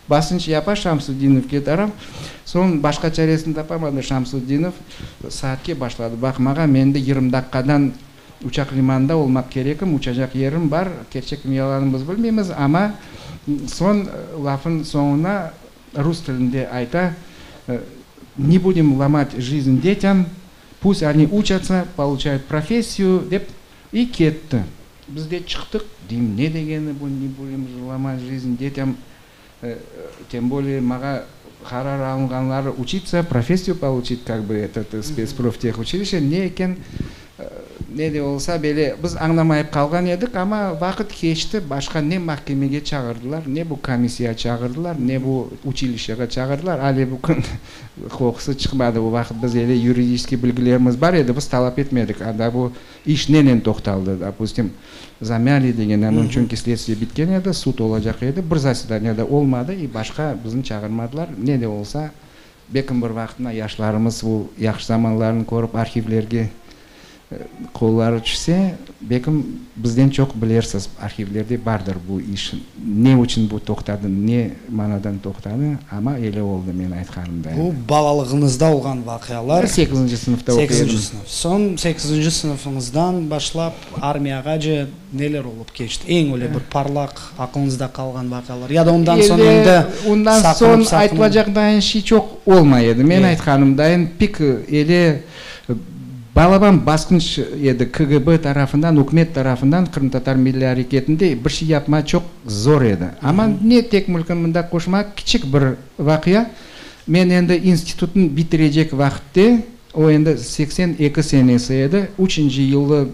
basınç yapa Şamsudinovke taraf. Soñ başqa çaresini tapamadı Şamsudinov, saatke başladı baqmağa, men de 20 daqqadan uçaq limanında olmaq kerekim, uçacaq yerim bar, kerçekmi yalanmı biz bilmeymiz, amma soñ lafın soñuna rus tilinde ayta, не будем ломать жизнь детям, пусть они учатся, получают профессию, dep i ketti. Biz de çıqtıq, deyim, ne degeni bu, не будем ломать жизнь детям, тем более maña qarar alınğanları учиться, профессию получить, как бы этот спецпрофтехучилище, ne eken, ne de olsa böyle biz añlamayıp qalğan edik, amma vaqıt keçti, başqa ne mahkemege çağırdılar, ne bu komissiya çağırdılar, ne bu училищеге çağırdılar, ale bu kün qoqusı çıqmadı. O vaqıt biz ele yuridiический bilgilerimiz bar edi, biz talap etmedik. Anda bu iş nenen toqtaldı, допустим, замяли degen, onıñ çünki следствие bitken edi, sud olacaq edi, bir заседание da olmadı, i başqa bizni çağırmadılar. Ne de olsa, belkim bir vaqıtına yaşlarımız bu yahşı zamanlarını körip arhivlerge qolları tüşse, belkim bizden çoq bilersiz, arhivlerde bardır bu iş. Ne içün bu toqtadı, ne manadan toqtadı, amma öyle oldı men aytqanımda. Bu balalığıñızda olğan vaqialar. 8 sınıfta 8 oquyordum. Sınıf. Soñ 8 sınıfıñızdan başlap armiyağace neler olıp keçti? Eñ öyle bir parlaq aqlıñızda qalğan vaqialar. Ya da ondan soñ endi Ondan saqınıp soñ saqınıp. Aytılacaqdayın şey çoq olmay edi. Men aytqanımdayın pek ele balaban basqınç edi KGB tarafından, ükümet tarafından qırımtatar milliy areketinde bir şey yapma çoq zor edi. Amma ne tek mümkün mında qoşmaq kiçik bir vaqia. Men endi institutnı bitirecek vaqıtte, o endi 82 senesi edi, 3 yılı.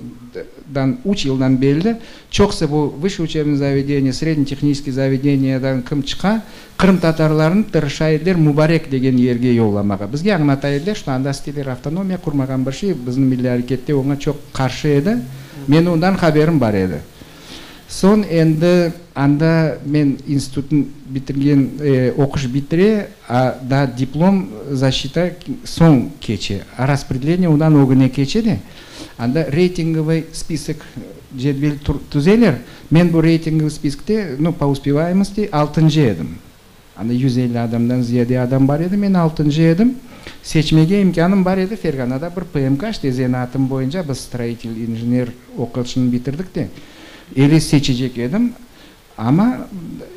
dan üç yıldan belli çoqusı bu vısşıy uçebnıy zavedeniye, sredniy tehniçeskiy zavedeniyadan kim çıqa, qırımtatarlarnı tırışa ediler Mubarek degen yerge yollamağa. Bizge añlata ediler, şto anda isteyler avtonomiya qurmağan bir şey, bizim milliy arekette oña çoq qarşı edi. Menim ondan haberim bar edi. Soñ endi anda men institutnı bitirgen, oquş bitire, a daa diplom zaşita soñ keçe, a raspredeleniye ondan ögüne keçe de, anda reytingovıy spisok, cedvel tüzeler, men bu reytingovıy spiskte, nu, po uspevayemosti altıncı edim. Anda 150 adamdan ziyade adam bar edi, men altıncı edim. Seçmege imkânım bar edi, Ferganada bir PMK, işte zenaatım boyunca biz stroitel injener oquşını bitirdik de, ele seçecek edim, amma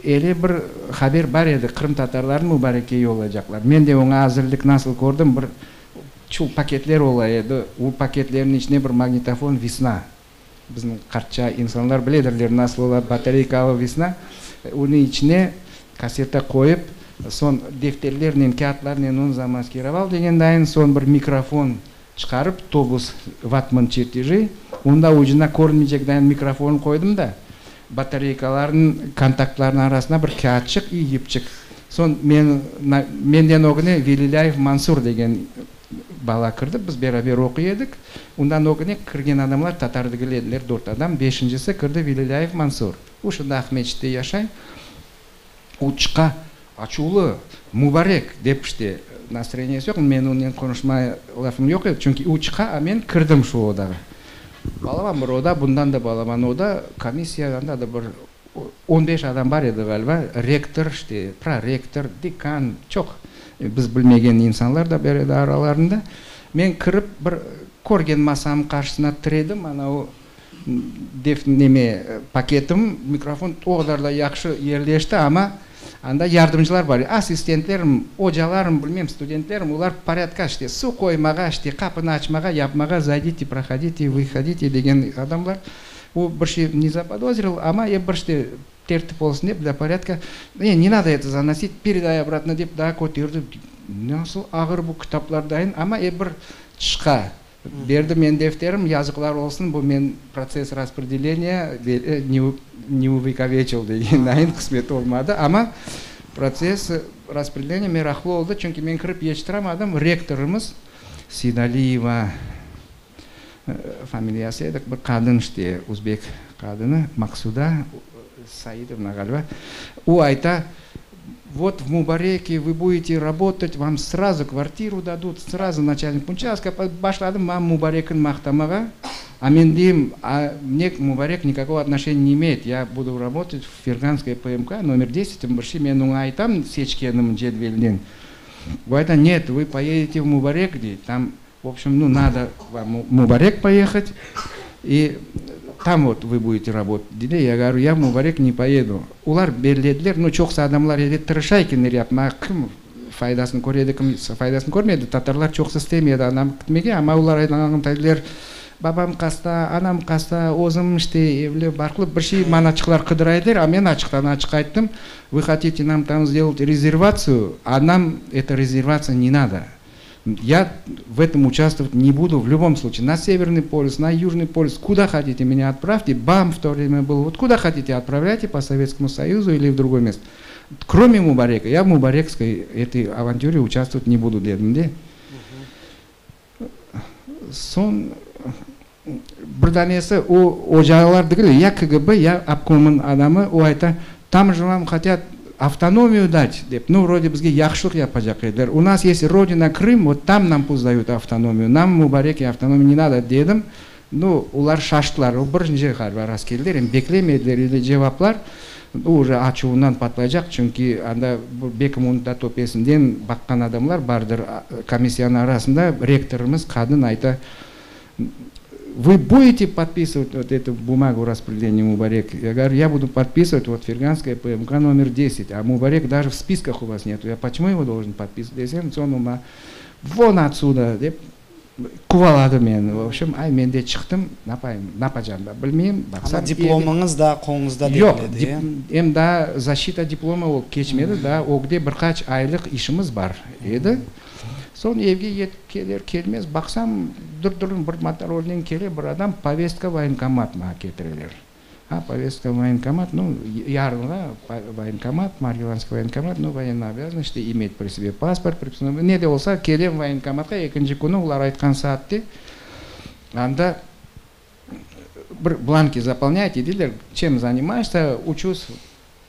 ele bir haber bar edi, qırımtatarlarnı Mubarekke yollaycaqlar. Men de oña azırlıq nasıl kördim, bir çul paketler ola edi, o paketlerniñ içine bir magnitofon Vesna, bizim qartça insanlar biledirler nasıl ola batareykalı Vesna, onıñ içine kasseta qoyıp, soñ defterlernen, kâğıtlarnen onı zamaskiroval degen dayın, soñ bir mikrofon çıqarıp, tobus vatman çerteji, onda ucuna körünmeycek dayın mikrofon qoydım da, batareykalarnıñ kontaktlarınıñ arasına bir kâğıtçıq i yipçik. Soñ men, menden ögüne Velilâyev Mansur degen bala kirdi, biz beraber oquy edik. Ondan ögüne kirgen adamlar tatar degil ediler, dört adam, beşincisi kirdi Velilâyev Mansur. O şimdi Aqmescitte yaşay. O çıqa açuvlı, Mubarek dep işte nastroyeniyesi yoq, men onen qonuşma lafım yoq edi, çünki o çıqa, a men kirdim şu odağa. Balaban bir oda, bundan da balaban oda, komissiya, anda da bir 15 adam bar edi ğaliba, rektor, işte prorektor, dekan, çoq biz bilmegen insanlar da bar edi aralarında. Men kirip bir körgen masamnıñ qarşısına tiredim, ana o def neme paketim, mikrofon o qadar da yahşı yerleşti, amma anda yardımcılar bar, assistentlerim, ocalarım, bilmem, studentlerim, olar poryadka işte suv qoymağa, işte qapını açmağa, yapmağa, zaydite, prohodite, vıhodite degen adamlar. O bir şey ne zapodozril, amma ep bir işte tertip olsun dep, для порядка, не, не надо это заносить, передай обратно dep daa köterdi. Nasıl ağır bu kitaplar dayın, amma ep bir çıqa. Berdi men defterim, yazıqlar olsun, bu men protsess raspredeleniya ne увековечил degen dayın qısmet olmadı, amma protsess raspredeleniya meraqlı oldı, çünki men kirip yetiştiramadım, rektorımız Seydaliyeva familiyası edi, bir qadın işte, özbek qadını, Maqsuda Saidovna ğaliba, o ayta: вот в Мубареке вы будете работать, вам сразу квартиру дадут, сразу начальник участка. Başladım maña Mubarekni maqtamağa, a men deyim, a мне Мубарек никакого отношения не имеет, я буду работать в Ферганской ПМК номер 10, bir şey men oña aytam seçkenim cedvelden. O ayta, нет, вы поедете в Мубарек, deydi, там, в общем, ну, надо вам в Мубарек поехать, и там вот вы будете работать. Dedi, я говорю, я в Мубарек не поеду. Olar belirlediler, ну, çoqsa adamlar edi tırışa ekenler yapmağa, kim faydasını köredi, kim faydasını körmedi. Tatarlar çoqsa istemedi adam gitmege, amma olar aytqan babam hasta, anam hasta, özüm işte evli, barqlı bir şey manaçıqlar qıdıra ediler, a men açıqtan açıq ayttım, вы хотите нам там сделать резервацию, а нам эта резервация не надо. Я в этом участвовать не буду в любом случае. На Северный полюс, на Южный полюс, куда хотите меня отправьте. БАМ в то время был. Вот куда хотите отправляйте, по Советскому Союзу или в другое место. Кроме Мубарека. Я в Мубарекской этой авантюре участвовать не буду dedim de. Soñ bir danesi o ocalar degil, ya KGB, ya obkomnıñ adamı, o ayta, там же вам хотят автономию дать, dep, ну, вроде bizge yahşılıq yapacaq ediler. У нас есть родина Крым, вот там нам пусть дают автономию, нам в Мубареке автономию не надо, dedim. Ну, olar şaştılar, o birinci ğaliba rast keldiler, em beklemediler или cevaplar, уже açuvından patlaycaq, çünki anda bekim onı da töpesinden baqqan adamlar bardır komissiyanıñ arasında, rektorımız qadın ayta, вы будете подписывать вот эту бумагу распределения Мубарек? Я говорю, я буду подписывать вот Ферганская ПМК номер 10, а Мубарек даже в списках у вас нету. Я почему его должен подписывать? Desem, soñ maña, вон отсюда, dep quvaladı meni. В общем, ay men de çıqtım, napayım, napacağım da bilmeyim. Amma diplomıñız da qoluñızda Yoq, degil edi. em da защита diploma o keçmedi, da ögde bir qaç aylıq işimiz bar edi. Soñ evge yetip keler kelmez, baqsam, dur-dur bir motorolnen kele bir adam, povestka voyenkomat maña ketireler. A, povestka voyenkomat, nu, yarınğa voyenkomat, Margilanskiy voyenkomat, nu, voyennoobязанный, işte, imetь при себе pasport, ne de olsa, kelem voyenkomatqa ekinci künü olar aytqan saatte, anda bir blanki zapolnyayte, deyler, чем занимаешься, учусь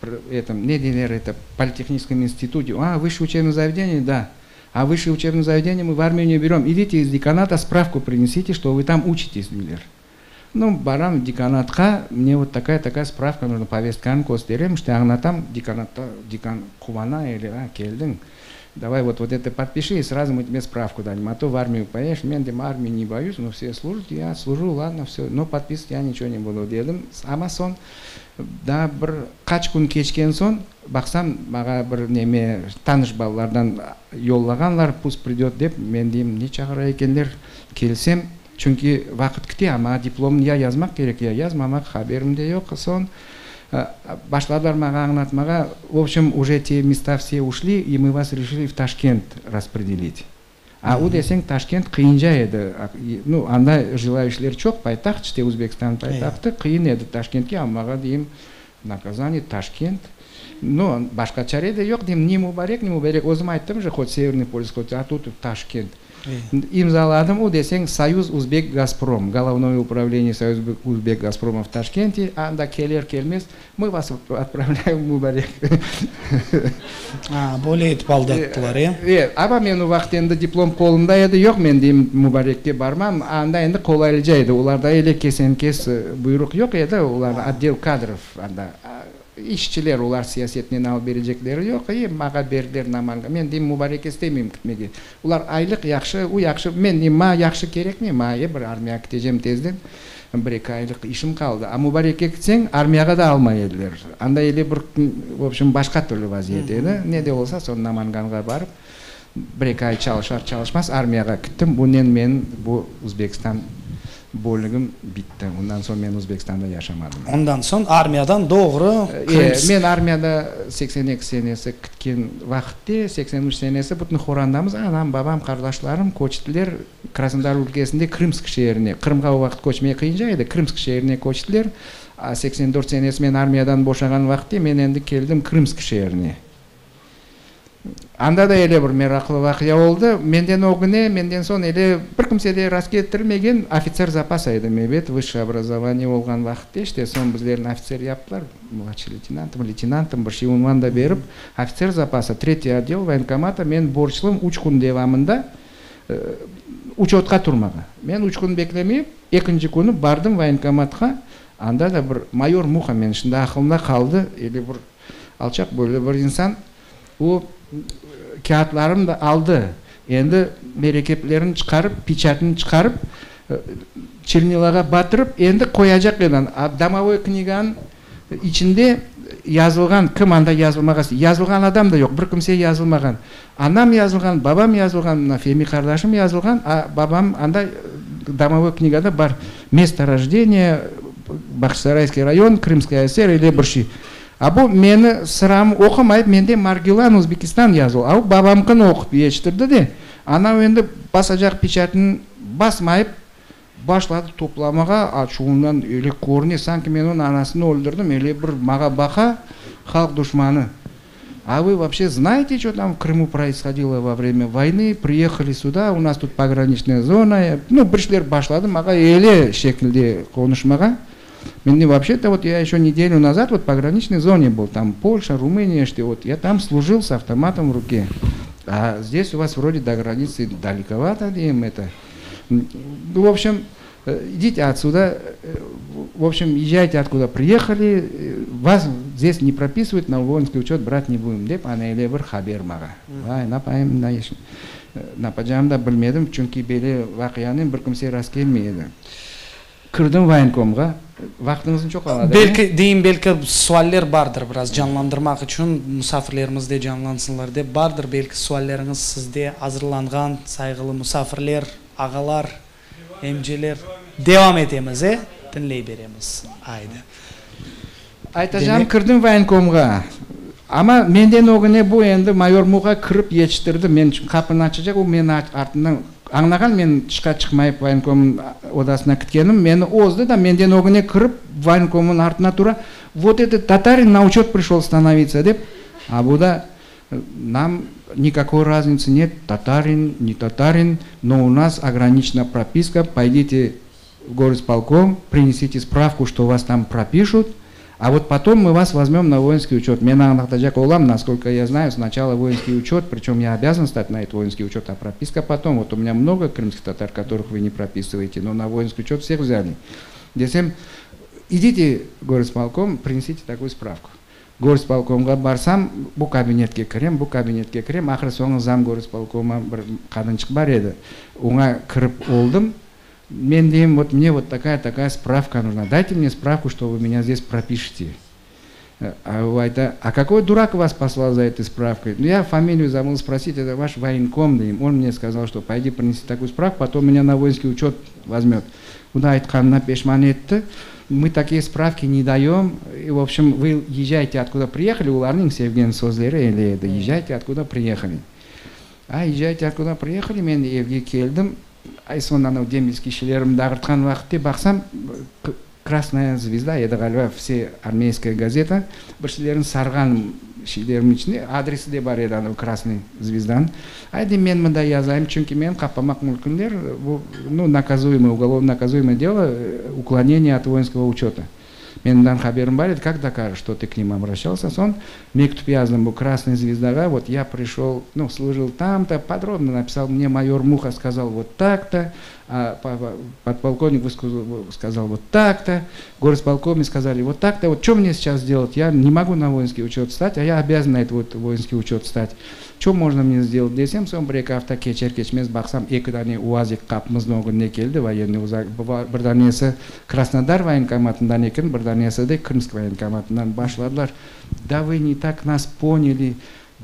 в этом, ne deyler, это, политехническом институте. А, высшее учебное заведение, да. А высшее учебное заведение мы в армию не берем. Идите из деканата, справку принесите, что вы там учитесь, deyler. Ну, baram dekanatqa, мне вот такая-такая справка нужна, povestkanı kösterem, işte añlatam, dekanatta, dekan quvana, ele, a, keldiñ, давай вот, вот это подпиши, и сразу мы тебе справку дадим, а то в армию поедешь, men de армию не боюсь, но все служат, я служу, ладно, все, но подписывать я ничего не буду, dedim. Amma soñ, daa bir qaç kün keçken soñ, baqsam, maña bir neme tanış balalardan yollağanlar, пусть придет dep, men deyim, ne çağıra ekenler, kelsem, çünki vaqıt kete, amma diplomnı ya yazmaq kerek, ya yazmamaq, haberim de yoq. Soñ başladılar maña añlatmağa, в общем, уже те места все ушли, и мы вас решили в Ташкент распределить. A o deseñ Taşkent qıyınca edi. Nu, anda желающий ler çoq, paytaht, işte Özbekistan paytahtı, qıyın edi Taşkentke, amma deyim, наказание Taşkent. Ну, başqa çare de yoq, deyim, ne Mubarek, ne Mubarek, özüm ayttım же, хоть Северный полюс, хоть, а тут Taşkent. İmzaladım, o deseñ Союз Узбек Газпром, головное управление Союз Узбек Газпрома в Ташкенте, anda keler kelmez, мы вас отправляем в Mubarek. A, böyle etip aldattılar, e? E, amma men o vaqıt endi diplom qolumda edi, yoq, men deyim Mubarekke barmam, anda endi qolaylıca edi, olarda ele kesen-kes buyruq yoq edi, olar отдел кадров anda. İşçiler olar siyasetnen alıp berecekleri yoq, e, maña berdiler Namangan. Men deyim Mubarekke istemeyim ketmege. Olar aylıq yahşı, o yahşı, men deyim, maña yahşı kerekmey, maña e bir armiyağa ketecem tezden, bir eki aylıq işim qaldı. A Mubarekke ketseñ, armiyağa da almay ediler. Anda ele bir, в общем, başqa türlü vaziyet edi. Ne de olsa, soñ Namanganğa barıp, bir eki ay çalışar çalışmaz armiyağa kettim. Bunen men bu Özbekistan bölügim bitti. Ondan soñ men Özbekistanda yaşamadım. Ondan soñ armiyadan doğru E, men armiyada 82 senesi ketken vaqıtte, 83 senesi bütün qorandamız, anam, babam, qardaşlarım köçtiler Krasnodar ülkesinde Krımsk şeerine. Qırımğa o vaqıt köçmege qıyınca edi, Krımsk şeerine köçtiler. A 84 senesi men armiyadan boşağan vaqıtte men endi keldim Krımsk şeerine. Anda da ele bir meraqlı vaqia oldı. Menden ögüne, menden soñ ele bir kimse de rast keltirmegen офицер запаса edim, ebet, высшее образование olğan vaqıtte, işte soñ bizlerni ofitser yaptılar, младший лейтенантом, лейтенантом bir şey unvan da berip, офицер запаса, третий отдел военкомата, men borclım 3 kün devamında учет qa turmağa. Men 3 kün beklemeyip, ekinci künü bardım voyenkomatqa, anda da bir mayor Muha, men şimdi aqılımda qaldı, ele bir alçaq boylu bir insan, o kâğıtlarımnı da aldı. Endi mürekkeplerini çıqarıp, peçatını çıqarıp, чернила ğa batırıp, endi qoyacaq edi. A домовой книга nıñ içinde yazılğan, kim anda yazılmağa, yazılğan adam da yoq, bir kimse yazılmağan. Anam yazılğan, babam yazılğan, mına Femi qardaşım yazılğan, a babam anda домовой книга da bar. Место рождения, Бахчисарайский район, Крымская ССР или bir şey. A bu meni sıram oqumayıp, mende Margilan, Özbekistan yazılı. A o babamnıñkini oqup yetiştirdi de, anav endi basacaq peçatını basmayıp, başladı toplamağa, açuvından öyle körüne, sanki men onıñ anasını öldürdim, öyle bir maña baqa, halq duşmanı. А вы вообще знаете, что там в Крыму происходило во время войны? Приехали сюда, у нас тут пограничная зона. Ну, bir şeyler başladı, maña öyle şekilde qonuşmağa. Men вообще-то вот я еще неделю назад вот в пограничной зоне был, там Польша, Румыния, что вот я там служил с автоматом в руке. А здесь у вас вроде до границы далековато, им это. Ну, в общем, идите отсюда, в общем, езжайте откуда приехали, вас здесь не прописывают, на воинский учет брать не будем. Dep, ana öyle bir haber maña. Vay, napayım, napacağım da bilmedim, çünki böyle vaqianı bir kimse rast kelmey edi. Kirdim voyenkomğa, vaqtıñıznı çoq aladı. Belki deyim, belki sualler bardır biraz canlandırmaq içün, musafirlerimiz de canlansınlar dep bardır, belki sualleriñiz sizde azırlanğan sayğılı musafirler, ağalar, emceler. Devam etemiz, e? Diñley beremiz. Aydı. Aytacağım, kirdim voyenkomğa. Amma menden ögüne bu endi mayor Muha kirip yetiştirdi. Men qapını açacaq, o meni artından añlağan, men tışqa çıqmayıp voyenkomnıñ odasına ketkenim, meni ozdı da menden ögüne kirip voyenkomnıñ artına tura, вот этот татарин на учет пришел становиться dep, а bu da нам никакой разницы нет, татарин, не татарин, но у нас ограничена прописка, пойдите в горисполком, принесите справку, что вас там пропишут, а вот потом мы вас возьмем на воинский учет. Men añlatacaq olam, насколько я знаю, сначала воинский учет, причем я обязан стать на этот воинский учет, а прописка потом. Вот у меня много крымских татар, которых вы не прописываете, но на воинский учет всех взяли. Desem, идите в горисполком, принесите такую справку. Горисполкомğa barsam, bu kabinetke kirem, bu kabinetke kirem, ahır soñu зам горисполкома bir qadınçıq bar edi. Oña kirip oldım. Men deyim, вот мне вот такая-такая справка нужна. Дайте мне справку, что вы меня здесь пропишете. А o ayta, а какой дурак вас послал за этой справкой? Ну, я фамилию забыл спросить, это ваш военком, deyim. Он мне сказал, что пойди принеси такую справку, потом меня на воинский учет возьмет. Bunı aytqanına peşman etti. Мы такие справки не даем. И, в общем, вы езжайте, откуда приехали. Olarnıñ sevgen sözleri öyle edi. Езжайте, откуда приехали. А езжайте, откуда приехали. Men evge keldim. Ay soñ anav дембельский şeylerimni dağıtqan vaqıtta baqsam, Красная звезда, edi ğaliba всеармейская газета, bir şeylerin sarğan şeylerim içinde adresi de bar edi anav Красный звезданıñ. Aydı men mında yazayım, çünki men qapamaq mümkünler, bu, ну, наказуемое, уголовно наказуемое дело, уклонение от воинского учета. Menden haberim bar edi, как докажешь, что ты к ним обращался? Soñ mektüp yazdım bu Красная звездаğa, вот я пришел, ну, служил там-то, подробно написал, мне майор Муха сказал вот так-то, а подполковник сказал вот так-то, горисполкоме сказали вот так-то, вот что мне сейчас делать? Я не могу на воинский учет стать, а я обязан на этот вот воинский учет стать. Что можно мне сделать desem, soñ bir eki afta keçer keçmez baqsam, eki dane UAZik qapımıznıñ ögüne keldi, военный bir danesi Krasnodar военкоматından eken, bir danesi de Крымск военкоматından başladılar. Да вы не так нас поняли,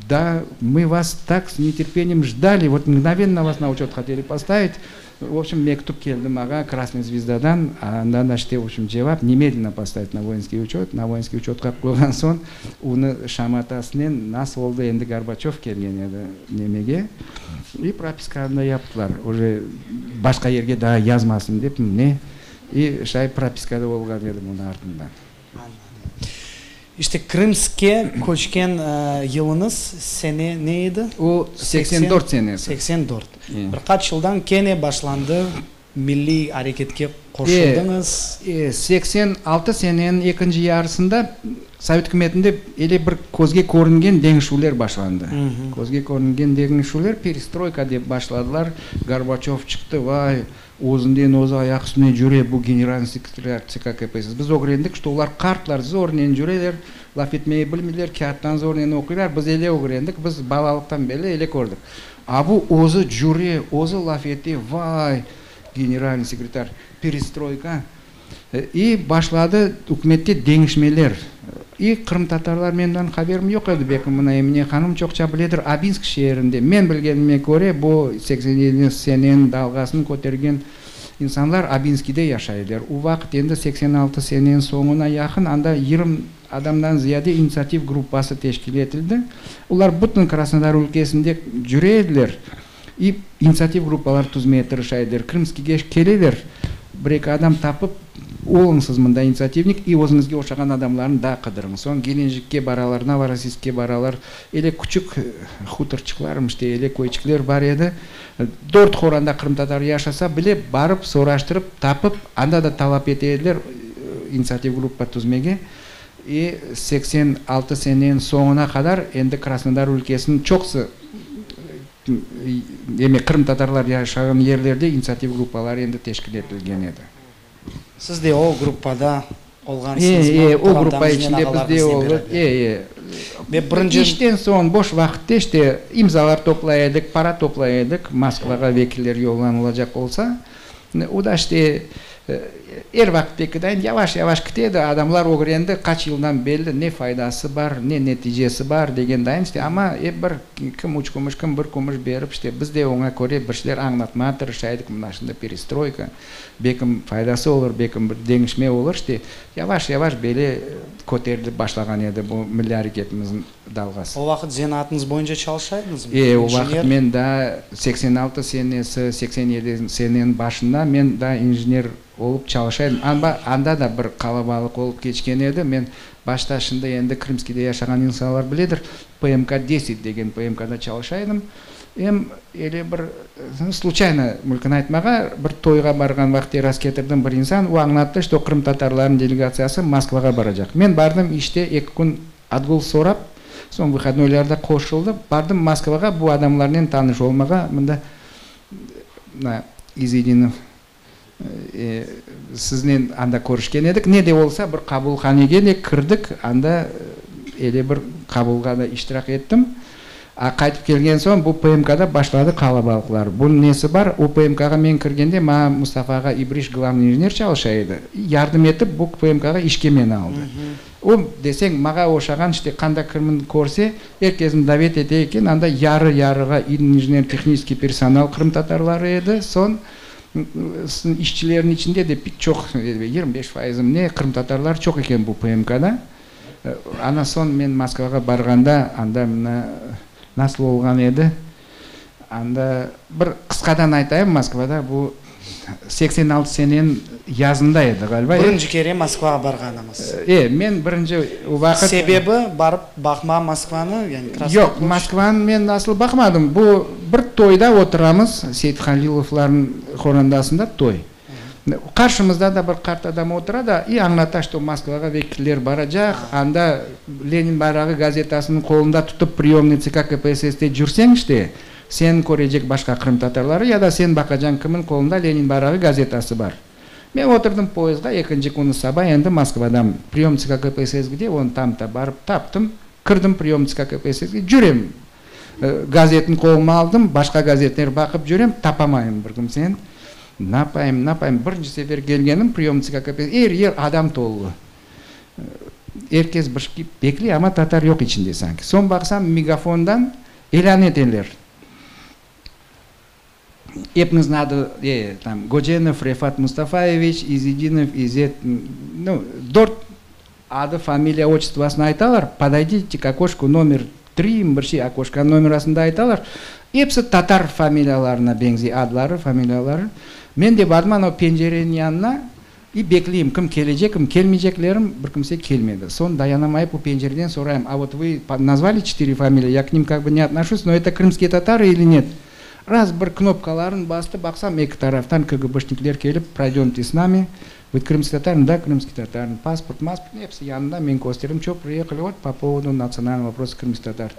да мы вас так с нетерпением ждали, вот мгновенно вас на учет хотели поставить. В общем, mektüp keldi maña Красный звездадан, andan işte, в общем, cevap немедленно поставить на воинский учет. На воинский учетqa qoyğan soñ, onı şamatasınen nasıl oldı, endi Горбачев kelgen edi nemege. И propiskanı yaptılar. Уже başqa yerge daa yazmasın dep, ne? И şay propiskada olğan edim onıñ artından. İşte Krımske köçken yılıñız sene ne edi? O 84 senesi. 84. Bir qaç yıldan kene başlandı milliy areketke qoşuldıñız. 86 seneniñ ekinci yarısında Sovet ükümetinde ele bir közge körüngen deñişüvler başlandı. Közge körüngen deñişüvler perestroyka dep başladılar. Gorbaçov çıqtı, vay, özünden özü ayaq üstüne yüre bu генеральный секретарь ЦК КПСС. Biz ögrendik, что olar qartlar zornen yüreler, laf etmege bilmeyler, kâğıttan zornen oquylar. Biz ele ögrendik, biz balalıqtan beri ele kördik. А bu özü yüre, özü laf ete, vay, генеральный секретарь, перестройка. И başladı ükümette deñişmeler. И qırımtatarlar menden haberim yoq edi, belki mına Emine hanım çoqça biledir, Abinsk şeerinde. Men bilgenime köre, bu 87 seneniñ dalğasını kötergen insanlar Abinskide yaşaydılar. O vaqıt endi 86 seneniñ soñuna yaqın anda 20 adamdan ziyade inisiativ gruppası teşkil etildi. Olar bütün Krasnodar ülkesinde yüre ediler. И inisiativ gruppalar tizmege tırışa ediler. Krımskiyge keleler, bir eki adam tapıp, oluñız mında инициативник, и özüñizge oşağan adamlarnı da qıdırıñız. Soñ Gelenjikke baralar, Novorossiyske baralar, ele küçük хуторчıqlar, işte ele köyçikler bar edi. Dört qoranta qırımtatar yaşasa bile barıp, soraştırıp, tapıp, anda da talap ete ediler inisiativ gruppa tizmege. И 86 seneniñ soñuna qadar endi Krasnodar ülkesiniñ çoqusı demek qırımtatarlar yaşağan yerlerde inisiativ gruppaları endi teşkil etilgen edi. Siz de o gruppada olğansıñız. E, o gruppa içinde biz de oldıq. E, e. Ve birinci İşten soñ boş vaqıtta işte imzalar toplay edik, para toplay edik, Moskvağa vekiller yollanılacaq olsa. O da işte er vaqıttakiden yavaş yavaş ketedi, adamlar ögrendi, qaç yıldan belli ne faydası bar, ne neticesi bar degen işte, amma ep bir kim üç kümüş, kim bir kümüş berip, işte biz de oña köre bir şeyler añlatmağa tırışa edik, mına şimdi perestroyka, belkim faydası olur, belkim bir deñişme olur, işte yavaş yavaş böyle köterilip başlağan edi bu milliy areketimizniñ. Dalğası. O vaqıt zenaatıñız boyunca çalışa ediñizmi? E, o vaqıt men daa 86 senesi, 87 seneniñ başında men daa injener olıp çalışa edim. Anda da bir qalabalıq olıp keçken edi. Men başta şimdi endi Krımskiyde yaşağan insanlar biledir, PMK-10 degen PMK-da çalışa edim. Em ele bir случайно mümkün aytmağa, bir toyğa barğan vaqıtte rast ketirdim bir insan, o añlattı, что qırımtatarlarnıñ delegatsiyası Moskvağa baracaq. Men bardım işte 2 kün отгул sorap, soñ выходной larda qoşuldı. Bardım Moskvağa bu adamlarnen tanış olmağa, mında İzedinov siznen anda körüşken edik. Ne de olsa bir qabulhanege de kirdik, anda ele bir qabulğa da iştirak ettim. A qaytıp kelgen soñ bu PMK-da başladı qalabalıqlar. Bunıñ nesi bar? O PMK-ğa men kirgende maña Mustafa ağa İbriş главный инженер çalışa edi. Yardım etip bu PMK-ğa işke meni aldı. O deseñ maña oşağan işte qanda kimni körse, er kesni davet ete eken, anda yarı-yarığa инженер-технический personal qırımtatarları edi. Soñ işçilerniñ içinde de pek çoq, 25 fayızı ne qırımtatarlar çoq eken bu PMK-da. Ana soñ men Moskvağa barğanda anda mına nasıl olğan edi? Anda bir qısqadan aytayım, Moskvada bu 86 seneniñ yazında edi ğaliba. Birinci kere Moskvağa barğanımız. Men birinci vaqıt Sebebi barıp baqma Moskvanı, yani Yoq, Moskvanı men nasıl baqmadım. Bu bir toyda oturamız, Seyit Halilovlarnıñ qorandasında toy. Qarşımızda da bir qart adam otura da и añlata, что Moskvağa vekiller baracaq, anda Lenin bayrağı gazetasını qolunda tutıp приемный ЦК KPSS-te yürseñ işte, sen körecek başqa qırımtatarları ya da sen baqacañ kimniñ qolunda Lenin bayrağı gazetası bar. Men otırdım poyezdğa, ekinci künü saba endi Moskvadan прием ЦК KPSS где, он там-то barıp taptım, kirdim прием ЦК KPSS-ge, yürem. Gazetni qolıma aldım, başqa gazetler baqıp yürem, tapamayım bir kimseni. Napayım, napayım, birinci sefer kelgenim прием ЦК KPSS, er yer adam tolu. Er kes bir bekley, amma tatar yoq içinde sanki. Soñ baqsam megafondan ilân eteler. Epiñizniñ adı, там, Gocenov Refat Mustafayeviç, Izidinov İzet, ну, dört adı, familiya, отчество sını aytalar, подойдите к окошку номер 3, bir şey окошко nomerasında aytalar. Episi tatar familiyalarına beñzey adları, familiyaları. Men de bardım anav pencereniñ yanına и bekleyim, kim kelecek, kim kelmeyceklerim, bir kimse kelmedi. Soñ dayanamayıp bu pencereden sorayım, а вот вы назвали четыре фамилии, я к ним как бы не отношусь, но это крымские татары или нет? Раз bir knopkaların bastı, baqsam eki taraftan КГБшник ler kelip, пройдемте с нами. Вы крымский татарин? Да, крымский татарин. Паспорт, маспорт, episi yanında men kösterdim, что приехали вот по поводу национального вопроса крымских татар.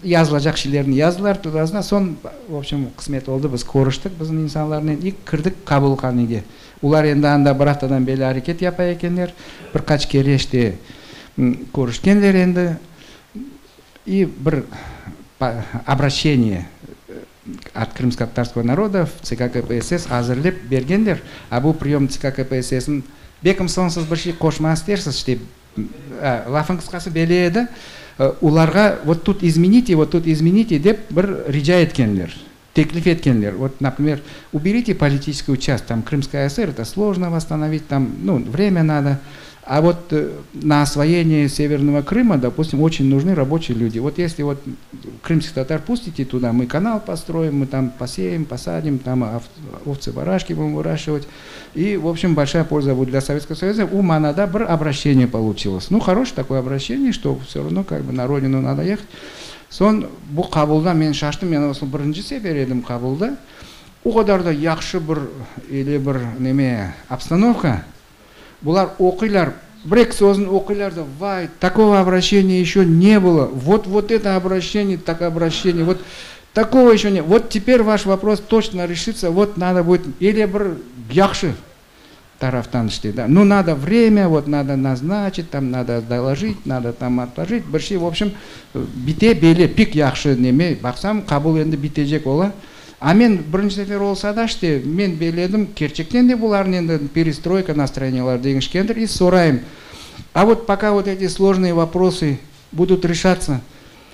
Yazılacaq şeylerni yazdılar tudasına, soñ, в общем, qısmet oldı, biz körüştik bizim insanlarnen и kirdik qabulhanege. Olar endi anda bir aftadan beri areket yapa ekenler, bir qaç kere işte körüşkenler endi. И bir обращение от крымско-татарского народа в ЦК КПСС azırlap bergenler. А bu прием ЦК КПСС-niñ belkim soñsuz bir şey qoşma istersiz, işte lafın qısqası belli edi. Olarğa вот тут измените, вот тут измените dep bir rica etkenler, teklif etkenler. Вот, например, уберите политическую часть, там Крымская ССР, это сложно восстановить, там, ну, время надо. А вот на освоение Северного Крыма, допустим, очень нужны рабочие люди. Вот если вот крымских татар пустите туда, мы канал построим, мы там посеем, посадим, там овцы, барашки будем выращивать. И, в общем, большая польза будет для Советского Союза. У manada bir обращение получилось. Ну, хорошее такое обращение, что все равно как бы на родину надо ехать. Soñ bu qabulda men şaştım, men olsun birinci sefer edim qabulda. O qadar da yahşı bir ele bir neme обстановка. Bular oquylar, bir eki sözün oquylar da, vay, такого обращения еще не было. Вот, вот это обращение, так обращение, вот такого еще не. Вот теперь ваш вопрос точно решится, вот надо будет, или bir yahşı taraftan işte, да. Ну, надо время, вот надо назначить, там надо доложить, надо там отложить. Bir şey, в общем, bite bele, pek yahşı neme, baqsam, qabul endi bitecek ola. А men birinci sefer olsa da işte, men beledim, kerçekten de bularnıñ endi перестройка настроения lar deñişkendir, и sorayım. А вот пока вот эти сложные вопросы будут решаться,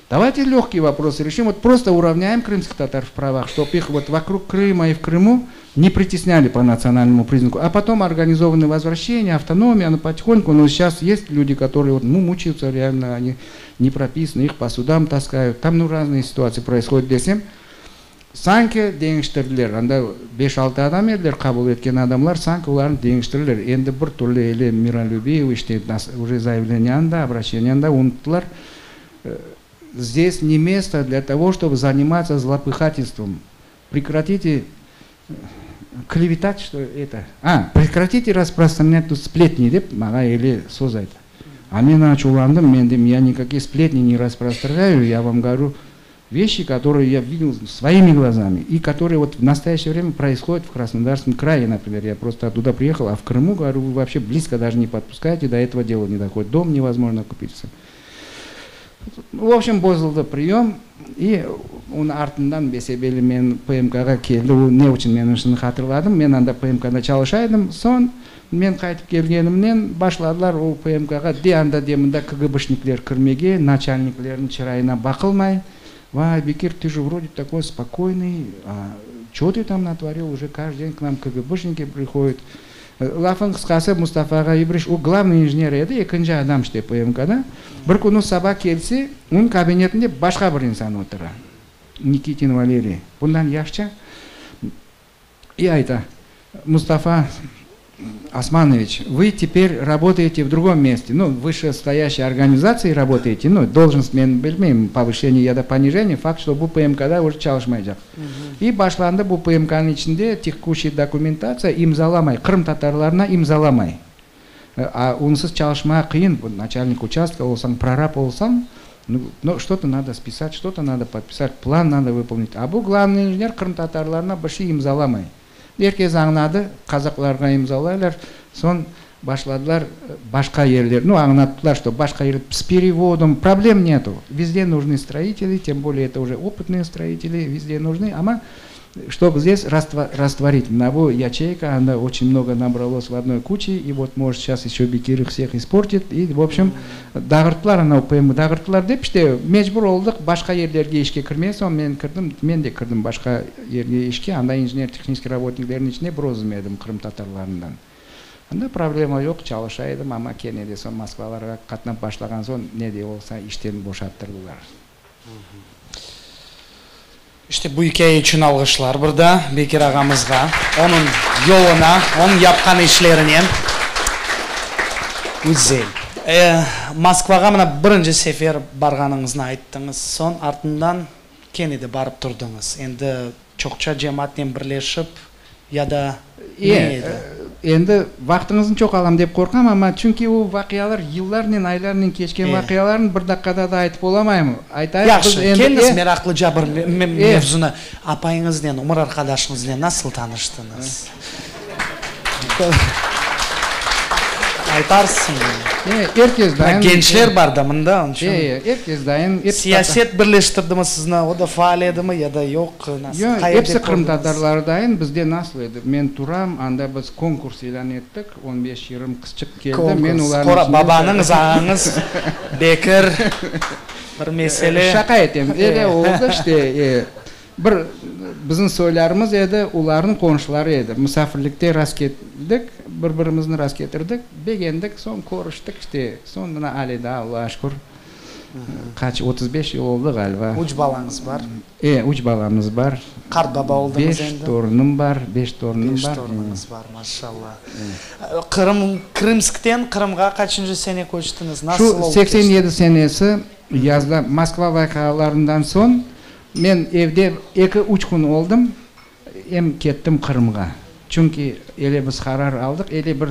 Давайте легкие вопросы решим. Вот просто уравняем крымских татар в правах, чтобы их вот вокруг Крыма и в Крыму не притесняли по национальному признаку. А потом организованное возвращение, автономия, оно потихоньку. Но сейчас есть люди, которые вот, ну, мучаются реально, они не прописаны, их по судам таскают. Там ну, разные ситуации происходят desem. Sanki deñiştirdiler. Anda beş-altı adam ediler qabul etken adamlar, sanki olarnı deñiştirdiler. Endi bir türlü ele миролюбивый, işte, уже заявлениeni da, обращениeni da unuttılar. Здесь не место для того, чтобы заниматься злопыхательством. Прекратите клеветать, что это. А, прекратите распространять тут сплетни, dep maña ele söz ayttı. А men açuvlandım, men deyim, я никакие сплетни не распространяю, я вам говорю вещи, которые я видел своими глазами и которые вот в настоящее время происходят в Краснодарском крае, например. Я просто оттуда приехал, а в Крыму, говорю, вы вообще близко даже не подпускаете, до этого дела не доходит. Дом невозможно купить. В общем, bozuldı прием, и onıñ artından bese-belli men PMK-ğa keldi. O ne içün men şunı hatırladım. Men anda PMK-da çalışa edim. Soñ men qaytıp kelgenimnen başladılar o PMK-ğa de anda de mında KGBшникler kirmege, начальникlerniñ çırayına baqılmay. Vay, Bekir, ты же вроде такой спокойный, а что ты там натворил? Уже каждый день к нам КГБшники приходят. Lafnıñ qısqası Mustafa ağa İbriş, o главный инженер edi, ekinci adam işte PMK-da. Bir künü saba kelse, onıñ kabinetinde başqa bir insan otura. Nikitin Valeriy. Bundan yaşça. И ayta, Mustafa Османович, вы теперь работаете в другом месте, ну, в вышестоящей организации работаете, ну, должность men bilmeyim, повышение ya da понижение, факт, что bu PMK-da уже çalışmaycaq. И başlandı bu PMK-nıñ içinde текущая документация imzalamay, qırımtatarlarına imzalamay. А onsız çalışmağa qıyın, начальник участка olsañ, прораб olsañ, ну, ну, что-то надо списать, что-то надо подписать, план надо выполнить. А bu главный инженер qırımtatarlarına bir şey imzalamay. Er kes añladı, qazaqlarğa imzalaylar, soñ başladılar başqa yerler, ну, añlattılar, что başqa yer с переводом, проблем нету. Везде нужны строители, тем более это уже опытные строители, везде нужны, amma чтобы здесь растворить одного ячейка, она очень много набралось в одной куче, и вот может сейчас еще Бекир их всех испортит, и в общем, dağırttılar anau PM dağırttılar dep işte mecbur oldıq başqa yerlerge işke kirmeye, soñ men kirdim, men de kirdim başqa yerge işke, anda инженер технический работникlerniñ içinde bir özüm edim qırımtatarlarından. Anda problema yoq, çalışa edim, amma kene de soñ Moskvalarğa qatnap başlağan soñ ne de olsa işten boşattırdılar. İşte bu ikâye içün alğışlar bir daa Bekir ağamızğa, onıñ yoluna, onıñ yapqan işlerine. Güzel. Moskvağa mına birinci sefer barğanıñıznı ayttıñız, soñ artından kene de barıp turdıñız. Endi çoqça cemaatnen birleşip ya da ne edi? Endi vaqtıñıznı çoq alam dep qorqam, amma çünki o vaqialar yıllarnen, aylarnen keçken vaqialarnı bir daqqada da aytıp olamayım. Aytayıq, Yahşı, keliñiz meraqlıca bir mevzunı, apayıñıznen, ömür arqadaşıñıznen nasıl tanıştıñız? Aytarsıñmı? Er kes dayın. Gençler bar da mında, onıñ içün. Er kes dayın. Siyaset birleştirdimi sizni, o da faal edimi ya da yoq, nasıl? Yoq, episi qırımtatarları dayın, bizde nasıl edi? Men turam, anda biz konkurs ilân ettik, on beş, yigirmi qızçıq keldi, men olarnıñ içinde. Babanıñız, ağañız Bekir, bir mesele. Şaqa etem, öyle oldı işte. Bir bizim soylarımız edi, olarnıñ qonşuları edi. Musafirlikte rastkeldik, bir-birimizni rastketirdik, begendik, soñ körüştik işte, soñ mına ale daa, Allağa şükür, qaç, 35 yıl oldı ğaliba. Üç balañız bar. E, üç balamız bar. Qart baba oldıñız Beş endi. torunım bar, beş torunım Beş bar. torunıñız bar, maşallah. Qırım, Krımskten Qırımğa qaçıncı sene köçtiñiz, nasıl Şu olıp seksen keçti? yedi senesi yazda Moskva vaqialarından soñ men evde eki, üç kün oldım, em kettim Qırımğa. Çünki ele biz qarar aldıq, ele bir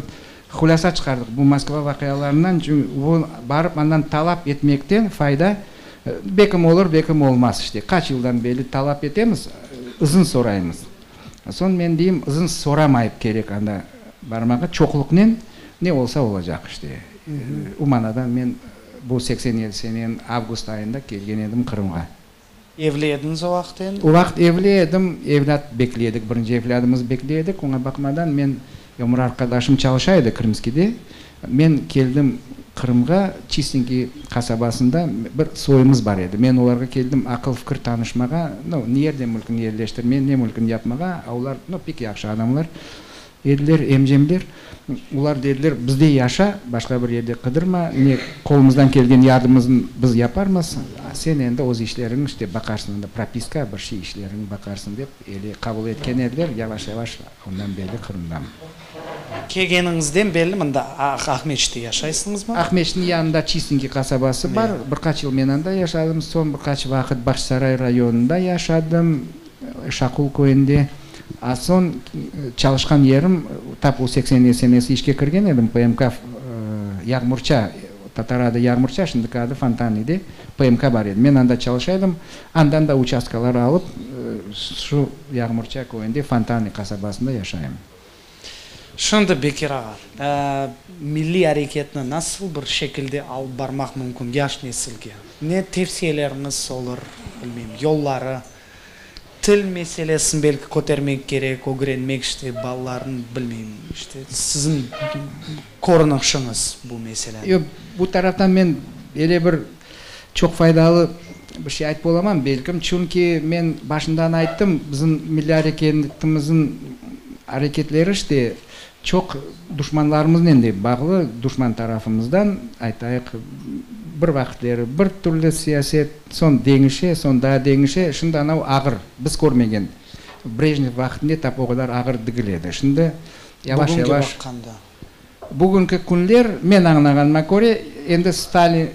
hulâsa çıqardıq bu Moskva vaqialarından, çünki bu barıp andan talap etmekten fayda belkim olur, belkim olmaz işte. Qaç yıldan beri talap etemiz, izin soraymız. Soñ men deyim, izin soramayıp kerek anda barmağa, çoqluqnen ne olsa olacaq işte. O manadan men bu 87 seneniñ avgust ayında kelgen edim Qırımğa. Evli ediñiz o vaqıt endi? O vaqıt evli edim, evlât bekley edik, birinci evlâdımız bekley edik. Oña baqmadan men, ömür arqadaşım çalışa edi Krımskiyde. Men keldim. Qırımğa, Çistinki qasabasında bir soyumız bar edi. Men olarğa keldim aqıl-fikir tanışmağa, no, ne yerde mülkün yerleştirmege, ne mülkün yapmağa, a olar, no, pek yahşı adamlar ediler, emcemler. Olar dediler, bizde yaşa, başqa bir yerde qıdırma, ne qolumızdan kelgen yardımımıznı biz yaparmız, sen endi öz işleriñ, işte, baqarsıñ, anda propiska, bir şey işleriñ baqarsıñ, dep ele qabul etken ediler. Yavaş-yavaş ondan berli Qırımdam. Kelgeniñizden belli mında Aqmeçitte yaşaysıñızmı? Aqmeçitniñ yanında Çistinki qasabası bar. Bir qaç yıl men anda yaşadım. Soñ bir qaç vaqıt Bağçasaray rayonında yaşadım, Şaqul köyünde. A soñ çalışqan yerim, tap o 87 senesi işke kirgen edim, PMK Yağmurça, tatar adı Yağmurça, şimdiki adı Fontannyde PMK bar edi. Men anda çalışa edim. Andan da uçastkalar alıp, şu Yağmurça köyünde, Fontanny qasabasında yaşayım. Şimdi, Bekir ağa, milliy areketni nasıl bir şekilde alıp barmaq mümkün yaş nesilge? Ne tevsiyeleriñiz olur, bilmeyim, yolları, til meselesini belki kötermek kerek, ögrenmek, işte, balalarnı, bilmeyim, işte, siziñ körünişiñiz bu meseleni. Yoq, bu taraftan men öyle bir çoq faydalı bir şey aytıp olamam, belkim, çünki men başından ayttım, bizim milliy areketimizniñ areketleri işte çoq duşmanlarımıznen de bağlı, duşman tarafımızdan, aytayıq, bir vaqıtleri bir türlü siyaset, soñ deñişe, soñ daa deñişe, şimdi anav ağır, biz körmegen, Brejnev vaqtında tap o qadar ağır degil edi, şimdi yavaş-yavaş. Bugünge baqqanda. Bugünki künler, men añlağanıma köre, endi Stalin,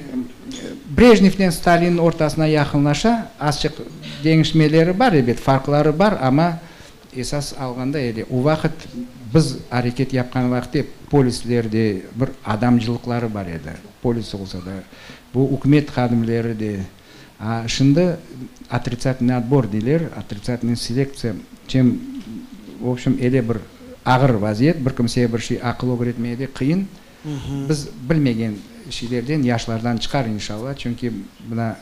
Brejnevnen Stalinniñ ortasına yaqınlaşa, azçıq deñişmeleri bar, ebet, farqları bar, amma esas alğanda ele o vaqıt biz areket yapqan vaqıtte polislerde bir adamcılıqları bar edi, polis olsa da, bu ükümet hadimleri de. A şimdi otritsatelnıy otbor deyler, otritsatelnıy selektsiya, çem, v obşem, ele bir ağır vaziyet, bir kimseye bir şey aqıl ögretmeye de qıyın. Biz bilmegen şeylerden yaşlardan çıqar inşallah, çünki mına